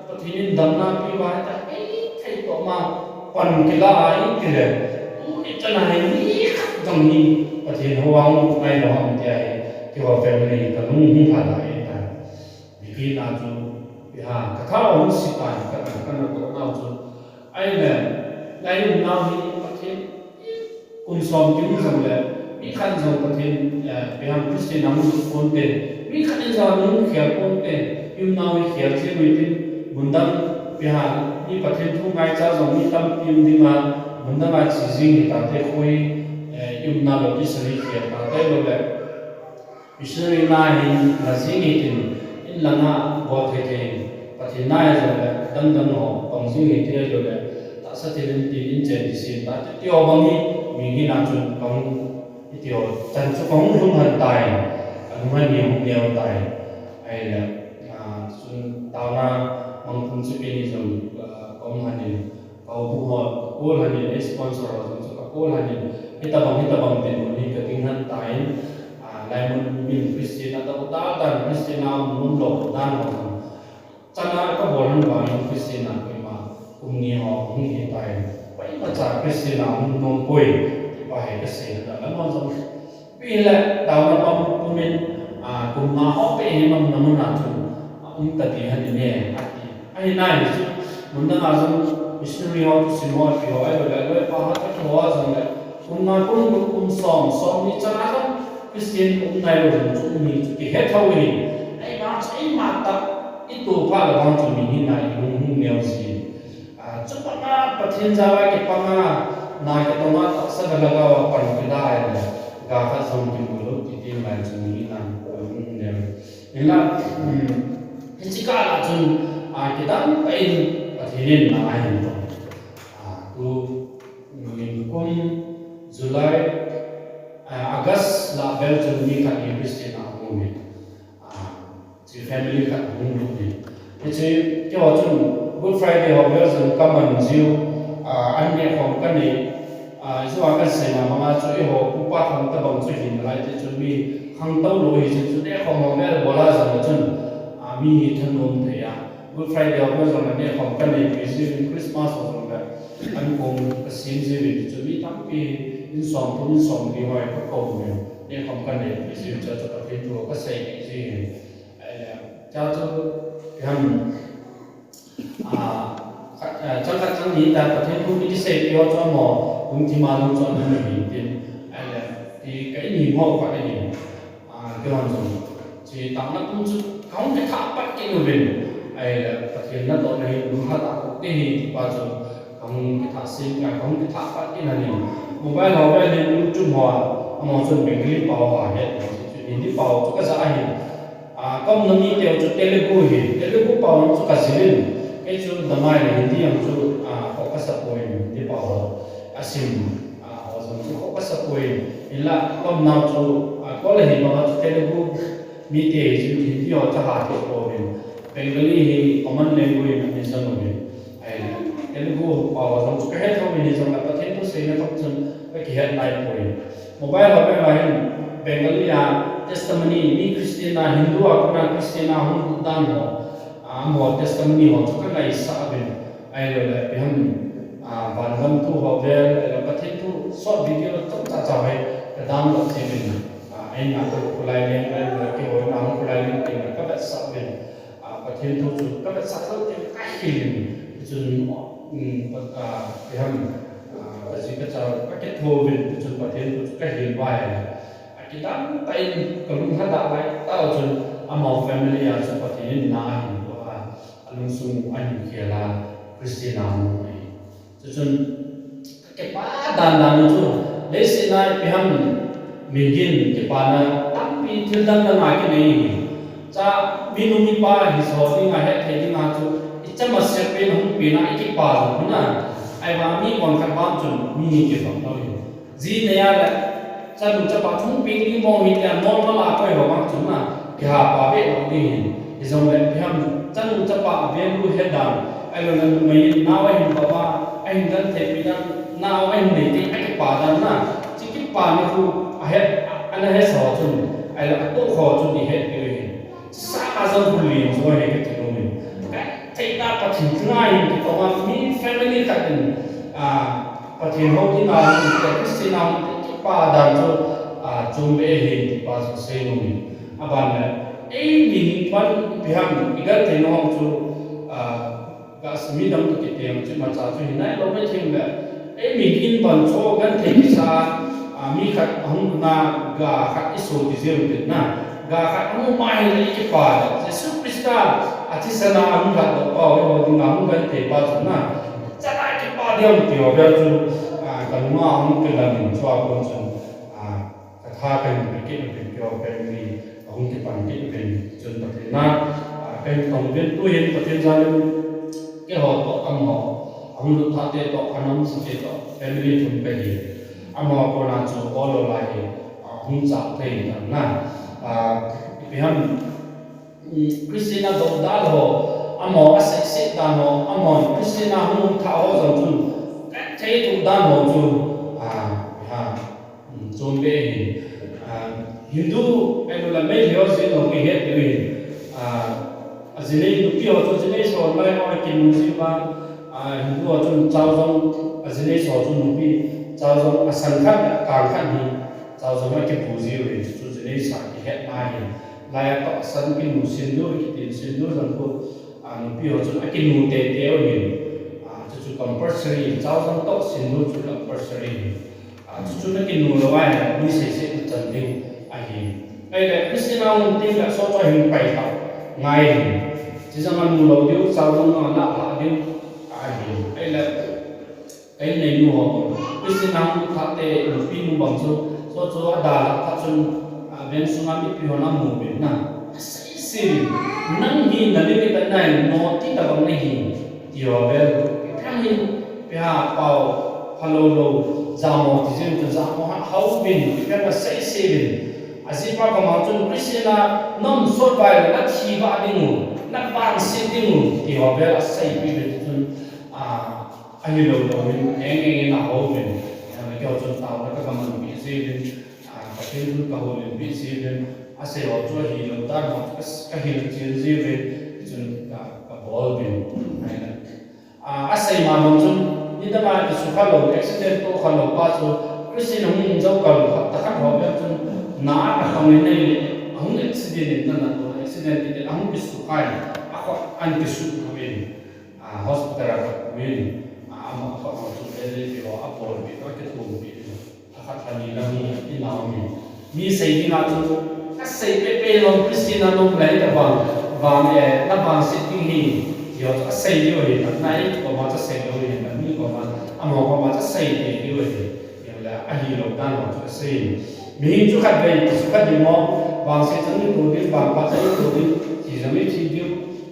Pathen in damna pe uva, hita, ei, thei toh ma, pan kila a, itile, tuni chan a hi, mi khat jong hi, Pathen hou a hung ngai lou ham tia hi, keiho family kalung hung lhadai tai. Bikin a chu, ipi ham, kathao hung se tai, ka, ka, kanatoh nau chu. Ahile, lai umnau hi, Pathen, kum som kimu jongle, mi khat jong Pathen, eh, ipi ham Christian a hung lut ponte, mi khat in jong hung khel ponte, i umnau hi khel jing u hitin, mun dang ipi ham, mi Pathen thu ngaicha jong mi tampi um ding a, mun dang a che jing hitate kho hi, eh, i umnau lou kisari khel tate lou le. Missionary na hin la jing hitin, in langa bol thei thei, Pathen na hijongle, dang dang ho, pang jing hiti ahiloule, tahsa thil in tin in chen kisin ta, ti, ti ho bang hi, mi hina chun kahung, iti ho, chan chu kahung lhung lhan tai, kalung lhan hi hung neo tai. Ahile, a, chun taona mang pum chu keini jong, a, kahung lhan in, Ka houbung ho, ka call lhon in, ei sponsor ho jong chu ka call lhon in, hitabang, hitabang dinmun hi ka ding lhon tan, a, laimun min Christian a dou dal dan, Christian a um nom lou dan ho jong. Chana ka bol lhon vangin Christian a koima kum ni ho hung hi tan. Koimacha Christian a um nom poi, ti pa hi ka sei lhon a, lam ho jong. Ipi hile, taona pum, pum in, a, kum nga ho beh hi mamna mun a chun, a, um ta ding ahi ne, ati. Ahi nai chu, mun dang a jong missionary ho, thusim ho, ipi ho, ahiloule, loipa ho, kiti ho a jongle, kum nga, kum gup, kum som, som ni chan a jong, Christian um nailou jong chu, um hi chu, kihe thou hi. Eima chu, eima tah, i toh phat le vang chu, mi hina i lung hung neo ji. A, chupanga Pathen jal a kipanga, na kitong a tahsa le lhagao a pan kila le, ga khat jong kimu lou kiti ngai chu mi na, um, ne. Hinla, um, hiche kah a chun, a, kidang tah in Pathen in na ahin tong. A, tu, um, kum July, a, August lah vel chun mi khat in Christian a um in. A, Hiche family khat hung lut in. Hiche, keiho chun Good Friday ho vel chun ka man jiu, a, an neh khom ka nei, a, hiche a ka sei na banga chu eiho, upa khang tabang chu hin lai ti chun mi khangtou lou hi chun chu neh khom ho vel bol a jong chun, a, mi hi thanom thei a. Good Friday ho vel jong neh khom ka nei pi jiu, Christmas ho jong le an kong ka sem jiu ti chun mi tampi in som thum in som li ho ka kou uvin. Neh khom ka nei pi jiu chu chu Pathen thu ka sei jiu hin. Ahile, cha chu, ipi ham, a, khat, a, chang khat chang ni ta Pathen thu kisei pi ho chu mo, lungthim a lung chu aum in tin. Ahile, ti ka in hi mo khat ahi. A, keiho jong. Hiche taona pum chu, kahung kithah pat kit uvin. Ahile, Pathen natoh na hi, lung hat a kok te hi, ti pa chu. Kahung kithah sem, kahung kithah pat kit lhon in. Mobile ho vel in YouTube ho a, amaho chun Bengali pao ho a het, Hindi pao chu ka ja ahin. A, ka umna mi teu chu Telugu hi, Telugu pao chu ka jil in. Kei chu damai le Hindi jong chu, a, kho ka sa poi, Hindi pao ho. A sim, a, ho jong chu kho ka sa poi. Hinla, ka umnau chu, a, kol ahi banga chu Telugu mi te hi chu Hindi ho chu ha thei pouvin. Bengali hi common language in, a mi jam uvin. Ahile, Telugu pao jong chu ka het thou in hijongle Pathen thu seina thou chun ka kihet nai poi. Mobile ho vel a hin Bengali a testimony, mi Christian a, Hindu a kona Christian a hung lut dan ho, a, amaho testimony ho chu ka ngaisah uvin. Ahiloule, ipi ham, a, vangam thu ho vel, ahile Pathen thu short video chomcha cha ho hi ka download jiuvin. A, eina ka kholai leng vel, keiho na hung kholai leng tin ka vetsah uvin. A, Pathen thu chu ka vetsah lou teng ka hil in, chun, um, a, ipi ham, a, ka ji ka cha, ka kitho uvin, chun Pathen thu chu ka hil uva ahile. A, kidang tah in ka lung lhadah lai tah u chun, amaho family a chu Pathen in na ahin pe a, a lungsung u ahin khel a, Christian a um ahi. Chuchun, ka kipah dan dan u chu, leiset a ipi ham, migin kipana tampi thil dang dang a kinei hi. Cha, minu mipa hi so dinga het thei dinga chu, i Chama sep pen hung pen a i kipa lou na. Ahivang mi konkhat vang chun mi hi kibang lou hi. Ji nei a le chanu chapa hung peng ding mong hi tia normal a koi ho vang chun na. Kihapa be lou ding hi. Hijongle ipi ham chanu chapa a value het dan. Ahilou le numei in nao ahin pa va, ahin genthei pi dan, nao ahin nei ding a kipa dan na. Chi kipana khu ahet, ana hesa ho chun. Ahile atoh ho chun i het diu hi. Sanga jong hul lin jo hi kati nom in. Kathei ta Pathen ngai in kitong a mi family khat in, ah, Pathen hou ding a hung, Christian a hung, kipa dan chu, ah, chom be hi ti pa chu sei nom in. Aban le, ei mi hing pan ipi ham, i genthei na hung chu, ah, Ga midang toh kiti chu imacha chu hinai lou mai thim le. Ei mi in ban cho genthei kisa, a, mi khat ahung na ga khat i so ti jeng tin na. Ga khat ahung mai le i kipa le. Jesu Christa a thisan a ahung lhat doh pa ho ding a hung genthei pa chu na. Chana kipa diam ti ho bel chu, a, ka nunga hung kilang in chua kon chun, a, Ka tha kahin pe kit uvin keiho family, ahung kipan kit uvin chun Pathen na, ah, kahin tong uvin tuhin Pathen jalin keiho toh amaho, ahung lut thah te toh, ana um sa te toh, family thum kahi. Amaho kona chu ol ol a hi, ah, hung chang thei tan na. Ah, ipi ham, um, Christian a dou dan ho, amaho a seh seh dan ho, amaho Christian a hung thah ho jong chun, ka thei tu dan ho chu, ah, ipi ham. Chom be hi, ah, Hindu, ahilou le Meitei ho jeng jong kihet diu hin, ah, ajinei nupi ho chu jinei so lai ho kinu ji va, ah, Hindu ho chun chao jong, ajinei so chu nupi, chao jong asan khat, akang khat hi, chao jong akipu jiu hin, chu jinei sa kihet na hin. Lai a toh asan kinu sindoor, kitin sindoor jong khu, ah, nupi ho chun akinu teitei u hin, ah, chu chu compulsory, chao jong toh sindoor chu compulsory hin. Ah, chuchu na kinu lou ahile, mi seh seh na chan ding ahi. Ahile, Christian a hung teng le, soh chu ahin pai lhah ngai ahi. Chijong a nu lou diu, chao jong a lah lhah diu ahi. Ahile, ka in neinu ho, Christian a hung thah te, nupi nu bang chu, soh chu ada lhah phat chun, ah, veng sunga mipi hon amu uvin na. Asei sei uvin, nang hi na limit a nai, naughty tabang nahi, ti ho bel. Ipi ham hin, ipi ham pao, phalou lou, jamo ti jeng chun jamo ha, hao uvin, ipi ham asei sei uvin. Ajipa koma chun Christian a na um sot uva le, na thi vah ding u, na vangset ding u, ti ho bel asei pi uvin chun, ah, ahilou lou hin, eng eng in ahao uvin. Ahile keiho chun taona ka, ka man pi ji uvin. Ah, Pathen thu ka houlim pi ji uvin, asei ho chu ahilou dan ho chu ka, ka hil chen ji uvin, chun ka, ka bol uvin. Ahile, ah, asei ma bang chun, nidang a kisukha lou, accident toh kha lou pa chu, Christian hung jou kal hapta khat ho bep chun, na a ka tong in ahile, ahung accident in na na toh, accident in ahung kisukha in, akhut an kisukha uvin. Ah, hospital a ka pui, ah, ama ka ma chu le le pi ho, a bol pi ho, a kithum pi ho. Tha khat tha ni la mi, i nao mi. Mi sei ding a chu, ka sei pe pe lou, Christian a nom lai ta bang, bang, eh, na bang sitting hi, ti ho, a sei diu hi, na, na i koma cha sei lou hi, na mi koma, amaho koma cha sei te diu hi. Ahile, ahilou dan ho chu asei. Mihem chu khatvei, chu khat ding mo, vangset chan i to ding, vangphat chan i to ding, thi jong i thi ding,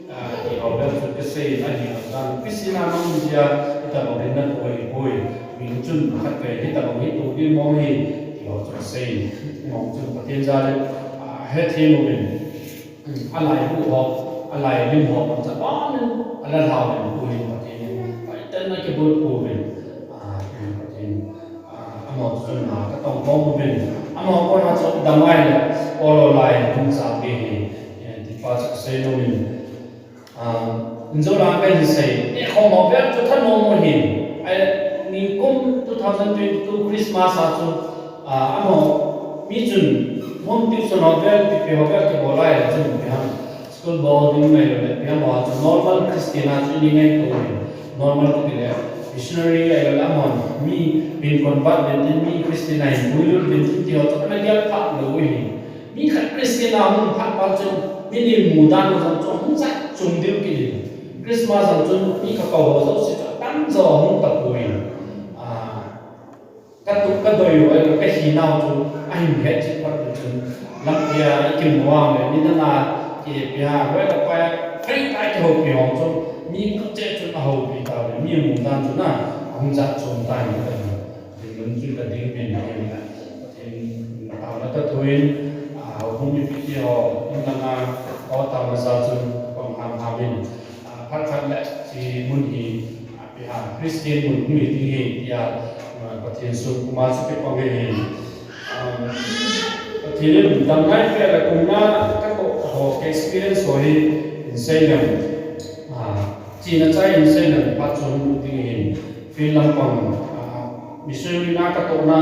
ah, ti ho bep chu kasei, ahilou dan. Christian a mang jia, itobang hin na to hi poi. Mihem chun khatvei, hitobang hi to ding mo hi, ti ho chu asei. Mo chun Pathen jal in, ah, hethem uvin. A laibu ho, a lailim ho, bang cha bang in, a la lhau in, pu in, Pathen in, Pathen in a kibol pu in, ah, Pathen, ah, amaho chu na, ka tong bom uvin, amaho kona chu dam ngai le, ol ol a in, hung cha be hi, eh, ti pa chu sei nom in, ah, in jo la ka hin sei, eh, khom ho bep chu thanom mo hin, ai, nikum two thousand twenty-two Christmas a chu, ah, amaho, mi chun, home tuition ho bep, pi pi ho bep, kibol lai le chun, pi ham. School bol ding mai lo le, ipi ham a chu normal Christian a chu i ngaito u ahi. Normal kiti le, missionary ahilou le amahon, mi hin convert uvin tin, mi Christian a hin puilut uvin tin ti ho chu ana gel phat lou u ahi. Mi khat Christian a hung phat phat chun, mi ni mu dan u jong chu hung jat chung diu kiti. Christmas jong chun mi kakou ho jouse chu atam jo hung tapoi. Ah, Ka tup ka doi u, ka hinau chu, ahin het cheh phat u chun, lampi a i kimu vang le, nidang a, ki ipi ham, loi le pai, free a kihoupi hong chu, Mi khat cheh chun ahoupi tauve, mi amu dan chun a, ahung jat chom tan kati. Dinmun chu kading pen ahin, Pathen taona toh thuin, a, houbung mipi te ho, in langa, ho taona jal chun, pang hamham in, a, phat khat le, hiche mun hi, a, ipi ham, Christian mun hung hi ding ahi, tia, a, Pathen sung kuma chu kipang ahi. Um, Pathen in damngai peh le kum nga katoh ho ka experience ho hi in sei leng. Ah, china chai in sei leng phat chom ding ahin. Field lampang, ah, missionary na katohna,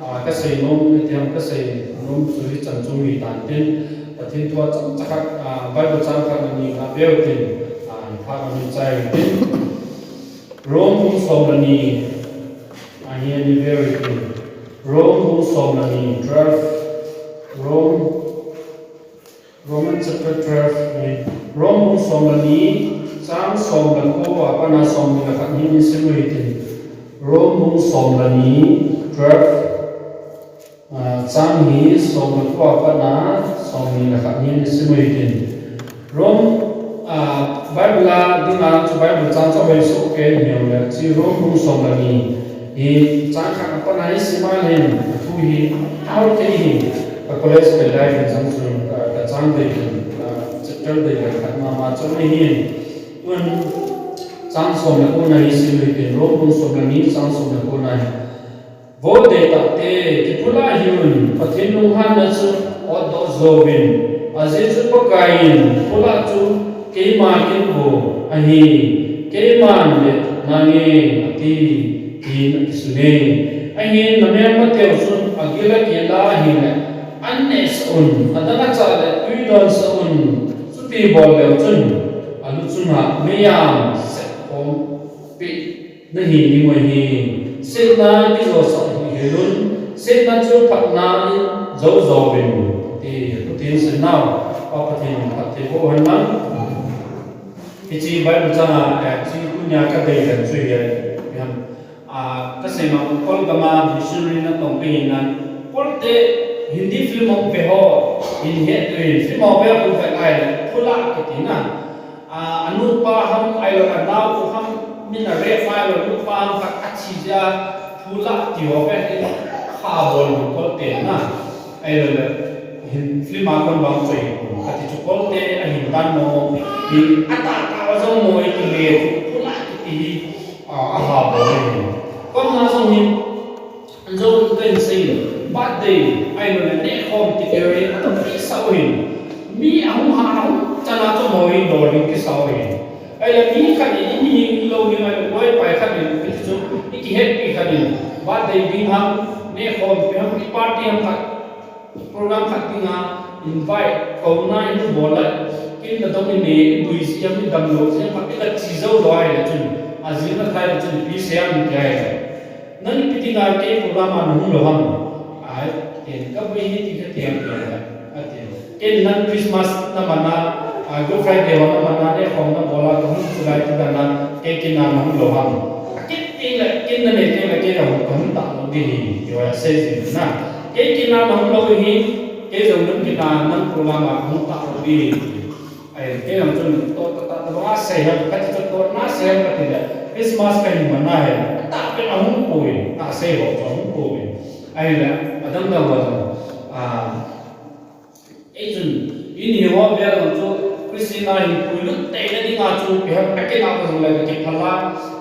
ah, kasei nom, itiam kasei nom chu hichan chu hi tan tin. Pathen thu a chomcha khat, ah, Bible chang khat ani kaveu tin, ah, phat ani chai tin. Rome bung som le ni, ahin i veu hitin. Rome bung som le ni, twelve. Rome, Roman chapter twelve, eh, Rome bung som le ni, chang som le ko, a pat a som ni le khat hin i sim u hitin. Rome bung som le ni, twelve. Ah, chang hi som le ko a pat a som ni le khat hin i sim u hitin. Rome, ah, Bible a dinga chu Bible chang chu hoi soh kei neo le, hiche Rome bung som le ni hi chang khat a pat a i sim a leh hin, athu hi, ahoi kei hi, ka college ka lai hin chang chu, ah, ka chang dei hin, ah, chapter dei le khat mama chu ahi hin. Tun chang som le ko na hi sim u hitin, Rome bung som le ni chang som le ko na hi. Vo deitah te, kiphula hih un, Pathen lunghanna chu otdoh jouvin, ajeh chu Pakaiyin, phula chu keima kin vo ahi, keiman le nange ati, tin akisun e. Ahin namelmateu chun agil agil a ahile, an nehsah un, adang achah le tui donsah un, chuti bol leu chun, alu chunga meijam sep khom peh nahi ding u ahi. Setna kijosah hih hel un, setna chu phatna in jou jouvin, ti, tutin seinau, Pa Pathen in phatthei boh hen lang. Hiche Bible chang a, eh, hiche tunia kadei dan chu hi, eh, ham, ah, kasei ma Kol gam a missionary natong kahi nan, Kolte Hindi film hung ve ho, hin het uvin, film hung ve ho hung ve ahile, phula kiti na. Ah, anupa ham, ahilou le anao ham, min a rape ahilou, nupa ham khat athi jeh a, phula ti ho ve, kha bol u Kolte na. Ahilou le, hin film a kon bang choi, kati chu Kolte ahin dan mo, hi atah tah a jong mo, i le, phula kiti hi, ah, aha bol u. Kon na jong hin, Anjo kahin sei, birthday, ahilou le, nehkhom ti keu hi, atam pi sa u hin. Mi ahung ha, ahung chan a chu mo hi, dol ding kisa u hin. Ahile mi khat in, i mi lou ding ahile, loi pai khat in, kiti chu, i kihetpi khat in, birthday ding ham, nehkhom pi ham, i party ham khat, program khat dinga, invite, kouna in bol le, kin nadong in ne, i bui jeh ham, i damlou jeh ham, khat i la chi jou lou ahile chun, ajing na thai le chun, ipi sei ham ti ahile. Nang ipi dinga kei program a nahung lou ham? Ai, ken ka bui hi ti kati ham, ati. Ken nang Christmas naman a, ah, Good Friday ho naman a, nehkhom nabol a, kahung chu lai ti dan a, kei kin a nahung lou ham? Akit teng le, kin nanei teng le, kei kahung, kahung tah lou ding ahi, ti ho asei jin na. Kei kin a nahung lou ahi, kei jong nang kin a nang program a kahung tah lou ding ahi. Ahile, kei jong chun, to, to, to, to, na sei ham, kati chu to, na sei ham kati le, Christmas kahin man ahi, atah pen ahung poi, na sei ho chu ahung poi. Ahile, adang dang ho jong, ah, ei chun, in hi ho vel jong chu, Christian a hin puilut teina dinga chu, ipi ham, akin a jong le kakiphal a,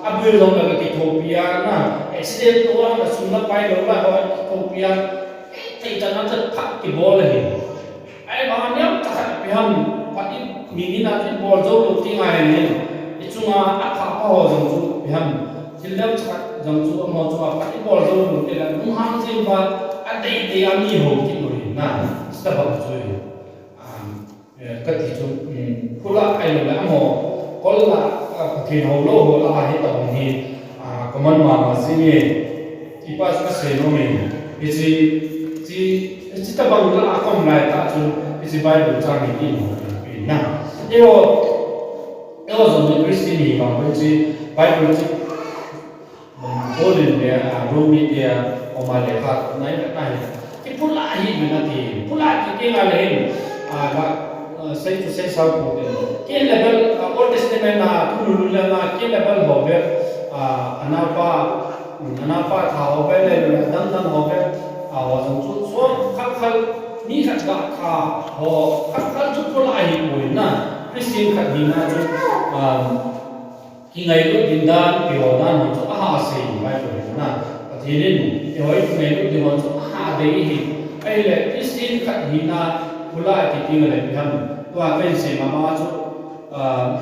abul jong le kakithopi a, na, accident to a, kasum na pai lou la, ho kithopi a, thei chan a chu phat kibol ahi. Ahivang a neocha khat ipi ham, phat i mi ni na chu i bol jou lou ti ngai le, i chunga apha pha ho jong chu ipi ham, thil neocha khat jong chu amaho chunga phat i bol jou lou ti le, lunghang jing uva, adei dei a mi hou kit lou hi na, chutobang chu hi. Um, eh, kati chu, um, phula ahilou le amaho, Kol la, ah, Pathen hou lou ho la hi tobang hi, ah, common mama jing e. Ipa chu kasei nom in, hiche, hiche, hiche tobang la a kaum lai tah chu, hiche Bible chang hi in ho pi na. Eiho, eiho jong hi Christian hi vang hiche Bible chu, um, Paul in le, ah, Rome mite a, oma lekha, nai, nai. Kiphula hi min ati, phula ti teng le hin, ah, ka, Sei chu sei sao pou te. Cain le Abel, ah, Old Testament a, thululu le na, Cain le Abel ho ve, ah, anapa, anapa tha ho ve le, le dang dang ho ve, ah, ho jong chu, so, khat khat, mi khat ga tha ho, khat khat chu pula hi poi na, Christian khat hina chu, ah, kingailut ding dan, kiho dan ho chu aha sei Bible in na. Pathen in, eiho kingailut ding ho chu aha dei hi. Ahile Christian khat hina pula kiti le ipi ham. Tua kahin sei mama chu, ah,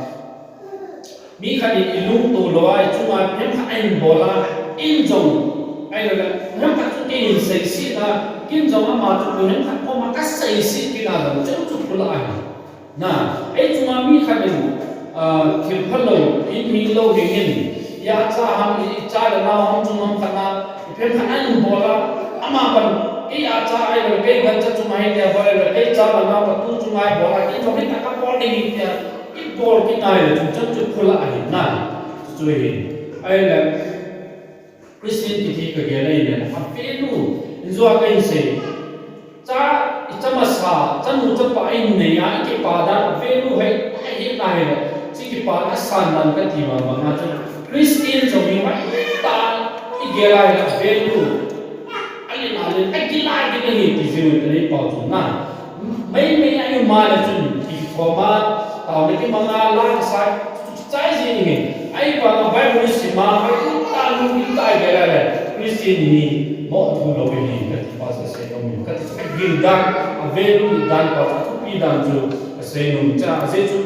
mi khat in ilungto lou a, ichunga ipi ham khat ahin bol a, in jong, ahile, ipi ham khat chu kei hin seisih na, ken jong ama chu ipi ham khat koma kaseisih kit na jong, chu chu pula ahi. Na, ei chunga mi khat in, ah, thil phalou, in hinglou hi hin, icha ham, icha le nao ham chung ham khat na, ipi ham khat ahin bol a, ama ban, kei acha ahilou, kei gancha chunga hi tia bol ahilou, kei cha le nao khat tu chunga hi bol a, kei jong hi taka bol ding hi tia, ibol kit na ahile, chun chan chu pula ahi na, chu hi, ahile, Christian kiti kagel ahile, a value, in jong kahin sei. Cha, icha masa, chanu chapa in nei a, ikipa dan, a value hi, ahi na hile, chi kipa na san dan kati ma banga chu. Christian jong hi, ta, igel ahile, a value. Ahile, ahile, akila kit ahi, ti jing u tani pau chu na. Mei mei ahi ma le chun, kikoma, taona kimanga, la sa, Chai jing hi, ahivanga Bible sim a, ta lungkim tah a igel le, Christian hi, mo thu lou hi, kati pa chu kasei nom in, kati chu kagil dan, a value dan pa chu, athupi dan chu, kasei nom in, cha, ajeh chu,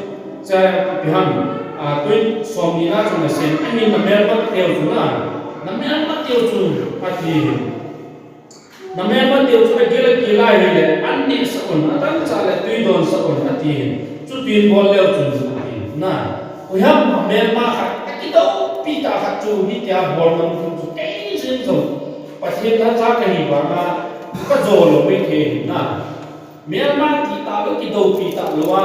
cha, ipi ham, a, twenty, som ni na chu nasei, ahin namelma teu chu na, namelma teu chu, ati hi. Namelma teu chu agil agil a hile, an nehsah un, adang cha le tui donsah un, ati hin. Chu tui in bol leu chun, ati hin. Na, koiham namelma khat, akidoupi tah khat chu, hitia bol ngam thei chu, kei jeng jong. Pathen lhacha kahi vanga, kajo lou maithei hin na. Melma ti tah lou, kidoupi tah lou a,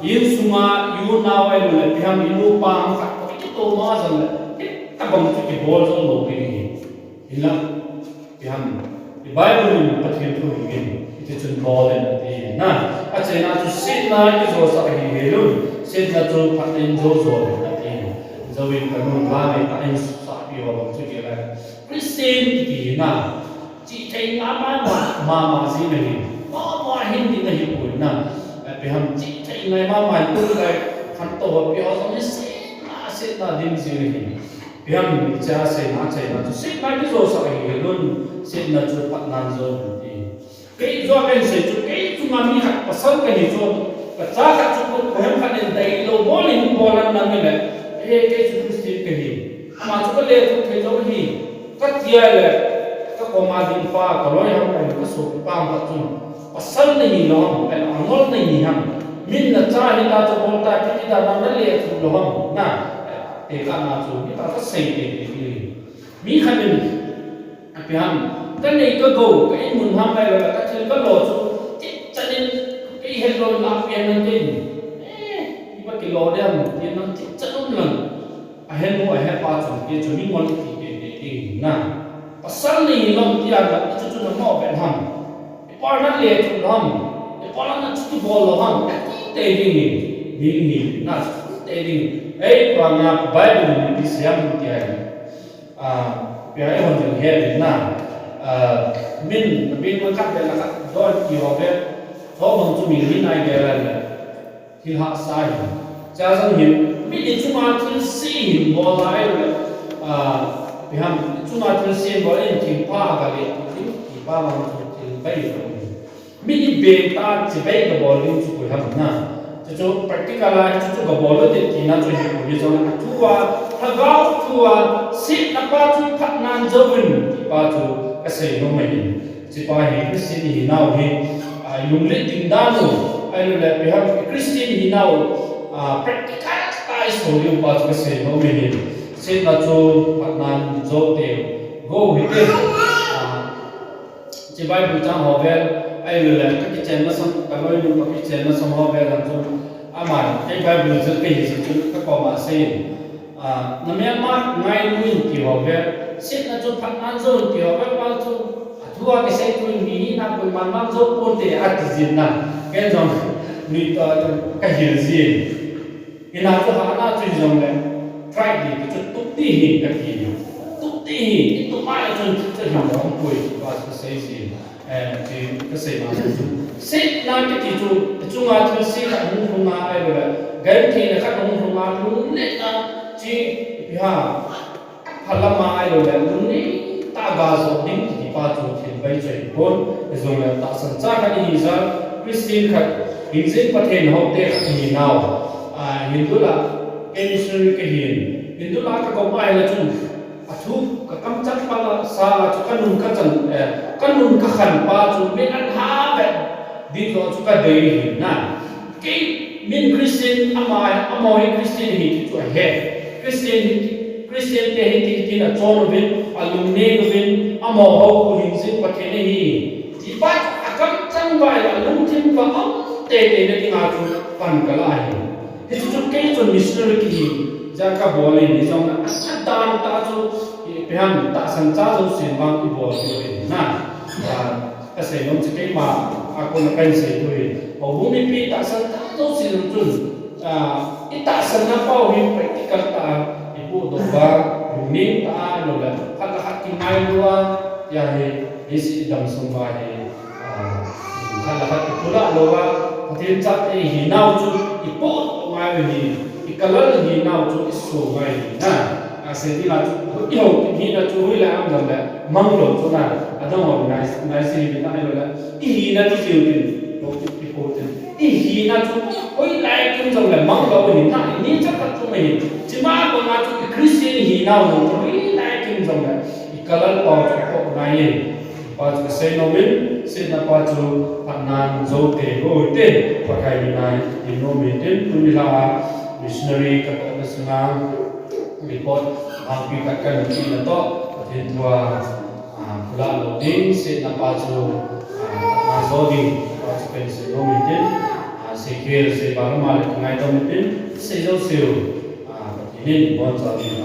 insunga, i u nao ahilou le, ipi ham, i nu pa ham khat, akito ma jong le, hitabang chu kibol jong lou ding hi. Hinla, ipi ham, i Bible in Pathen thu hi in, iti chun bol in ati na. Achaina chu setna kijosah hi helun, setna chu phatna in jo jo in ati. Jou in kanu la nei ta in sahpi ho chu kila. Christian kiti na, chihthei ngai mama, mama jing ahi. Mama hin ding ahi poi na. Ipi ham chihthei ngai mama hi tulai khantou ho pi ho jong hi setna, setna ding jing ahi. Ipi ham, cha seina, achaina chu setna kijosah hi helun, setna chu phatnan jo ti. Kei jong kahin sei chu, kei chunga mi khat pasal kahi chu, kacha khat chu koiham khat in deilou bol in bol an nang le, eh, kei chu Christian kahi. Ama chu kale thu thei lou hi, kati a le, kakoma ding pa, kaloi ham, kasopi pa khat chun, pasal nahi lou ham, angol nahi ham, min nacha hita chu bol ta, kiti dan nang nale thu lou ham, na, tekah na chu, mi ta kasei tei tei hi. Mi khat in, ipi ham, kanei kagou, ka in mun ham ahilou le, kathil kalo chu, titchan in, kei het lou in lampi a nang kei in. Eh, ipi kilo ding ham, ti nang titchan um lang. Ahet nu, ahet pa chu, kei chu mingol kiti kei, kei, kei na. Pasal nahi lou ham ti a, ichu chu namo vet ham. Ipi nang le thu lou ham. Ipi nang chuti bol lou ham. Ati tei ding hi. Ding hi. Na chuti tei ding. Ei, pa na Bible in ipi sei ham ti a. Ah, ipi a eihon jong he ding na. Ah, min, min man khat ve na khat don ti ho ve. Ho bang chu min hin ai ge la le. Thil hahsa hi. Cha jong hin, mi i chunga thilse hin bol lai le, ah, ipi ham, i chunga thilse hin bol in thil pha ka le, thil, thil pha ma chu thil bai ka le. Mi i beng ta chibai ka bol ding chu koiham na. Chu chu practical a, chu chu ka bol lo te tina chu hi ko ni jong a thu a, lhagao thu a, setna pa chu phatnan jouvin, ti pa chu ka sei nom ahi. Hiche pa hi Christian ihinau hi, ah, lunglet ding dan u, ahilou le ipi ham Christian ihinau, ah, practical tah a iso diu pa chu kasei nom ahi. Setna chu phatnan jou teu, gou hite, ah, hiche Bible chang ho vel, ahilou le kakichen masang, kaloinu kakichen masang ho vel a chu, aman, kei Bible jil kahi jeh chun kakoma asei in. Ah, namelma ngailu in ti ho ve, setna chu phatnan jou in ti ho ve, pa chu, athua kisei thu in mi hina koiman mang jou ponte ati jin na. Ken jong, Nui ta chu ka hil jin. Hina chu Hannah chu hijongle, pride ni chu tup ti hi ka ti ni. Tup ti hi, i tup a chun chu hin dong pui, pa chu sei jin. Eh, chu ka sei ma chu. Setna kiti chu, chunga thilse khat hung lhung a, ahilou le, gentheina khat hung lhung a, lungletna chi, ipi ham, phalama ahilou le, lungneitah a ga jo ding kiti pa chu thil vaichoi pon, hijongle tahsan cha khat ihi jeh a, Christian khat, hingjing Pathen houte khat ihi nau. Ah, Hindu la, kei missionary kahin. Hindu la ka kom ahile chun, athu, ka kamchang pala sa chu ka nun ka chan, eh, ka nun ka khan pa chu min an ha be. Ding jo chu ka dei hi na. Kei min Christian ama, amaho hi Christian hi ti chu ahe. Christian hi, Christian te hi ti, tin achon uvin, alungneng uvin, amaho khu hingjing Pathen ahi. Ti pa chu akamchang vai, alungthim va am teitei na dinga chu pan ka la hi. Hichu chu kei chun missionary kihi jeh a ka bol in, hijongle a, adan tah chu, ipi ham, tahsan cha jousen vang i bol diu ahi na. Ah, ka sei nom chu keima a kon a kahin sei diu ahi. Houbung mipi tahsan cha jousen chun, ah, i tahsan na pau hi practical tah a i pohdoh uva, lungning tah a, lou le, khat le khat kingailua, tia hi, hiche i dam sung uva hi, ah, khat le khat kiphulah louva, Pathen chate i hinau chu i pohdoh ngai u ahi, i kalal hinau chu i so ngai u ahi na. Asei dinga chu, i hou hina chu hoilai ham jongle, manglou chu na, adang ho nai, naise hih uvin ahilou le, i hina chu jiu tin, hou chu i po tin. I hina chu, hoilai kim jongle, manglou u ahi na, i ni cha khat chu ma hi. Chima banga chu i Christian hinau jong chu, hoilai kim jongle, i kalal pau chu pohdoh ngai e. Pa chu ka sei nom in, setna pa chu phatnan jou tei u hite, Pakai min a i nom in tin, tuni la a missionary ka tohna sunga report hangpi khat kahin pe na toh, Pathen thua, ah, phulah lou ding, setna pa chu, ah, phatna jou ding, pa chu kahin sei nom in tin, ah, seikhel seiba lama le kingaidam in tin, sei jouseu, ah, Pathen in ibonchauva ding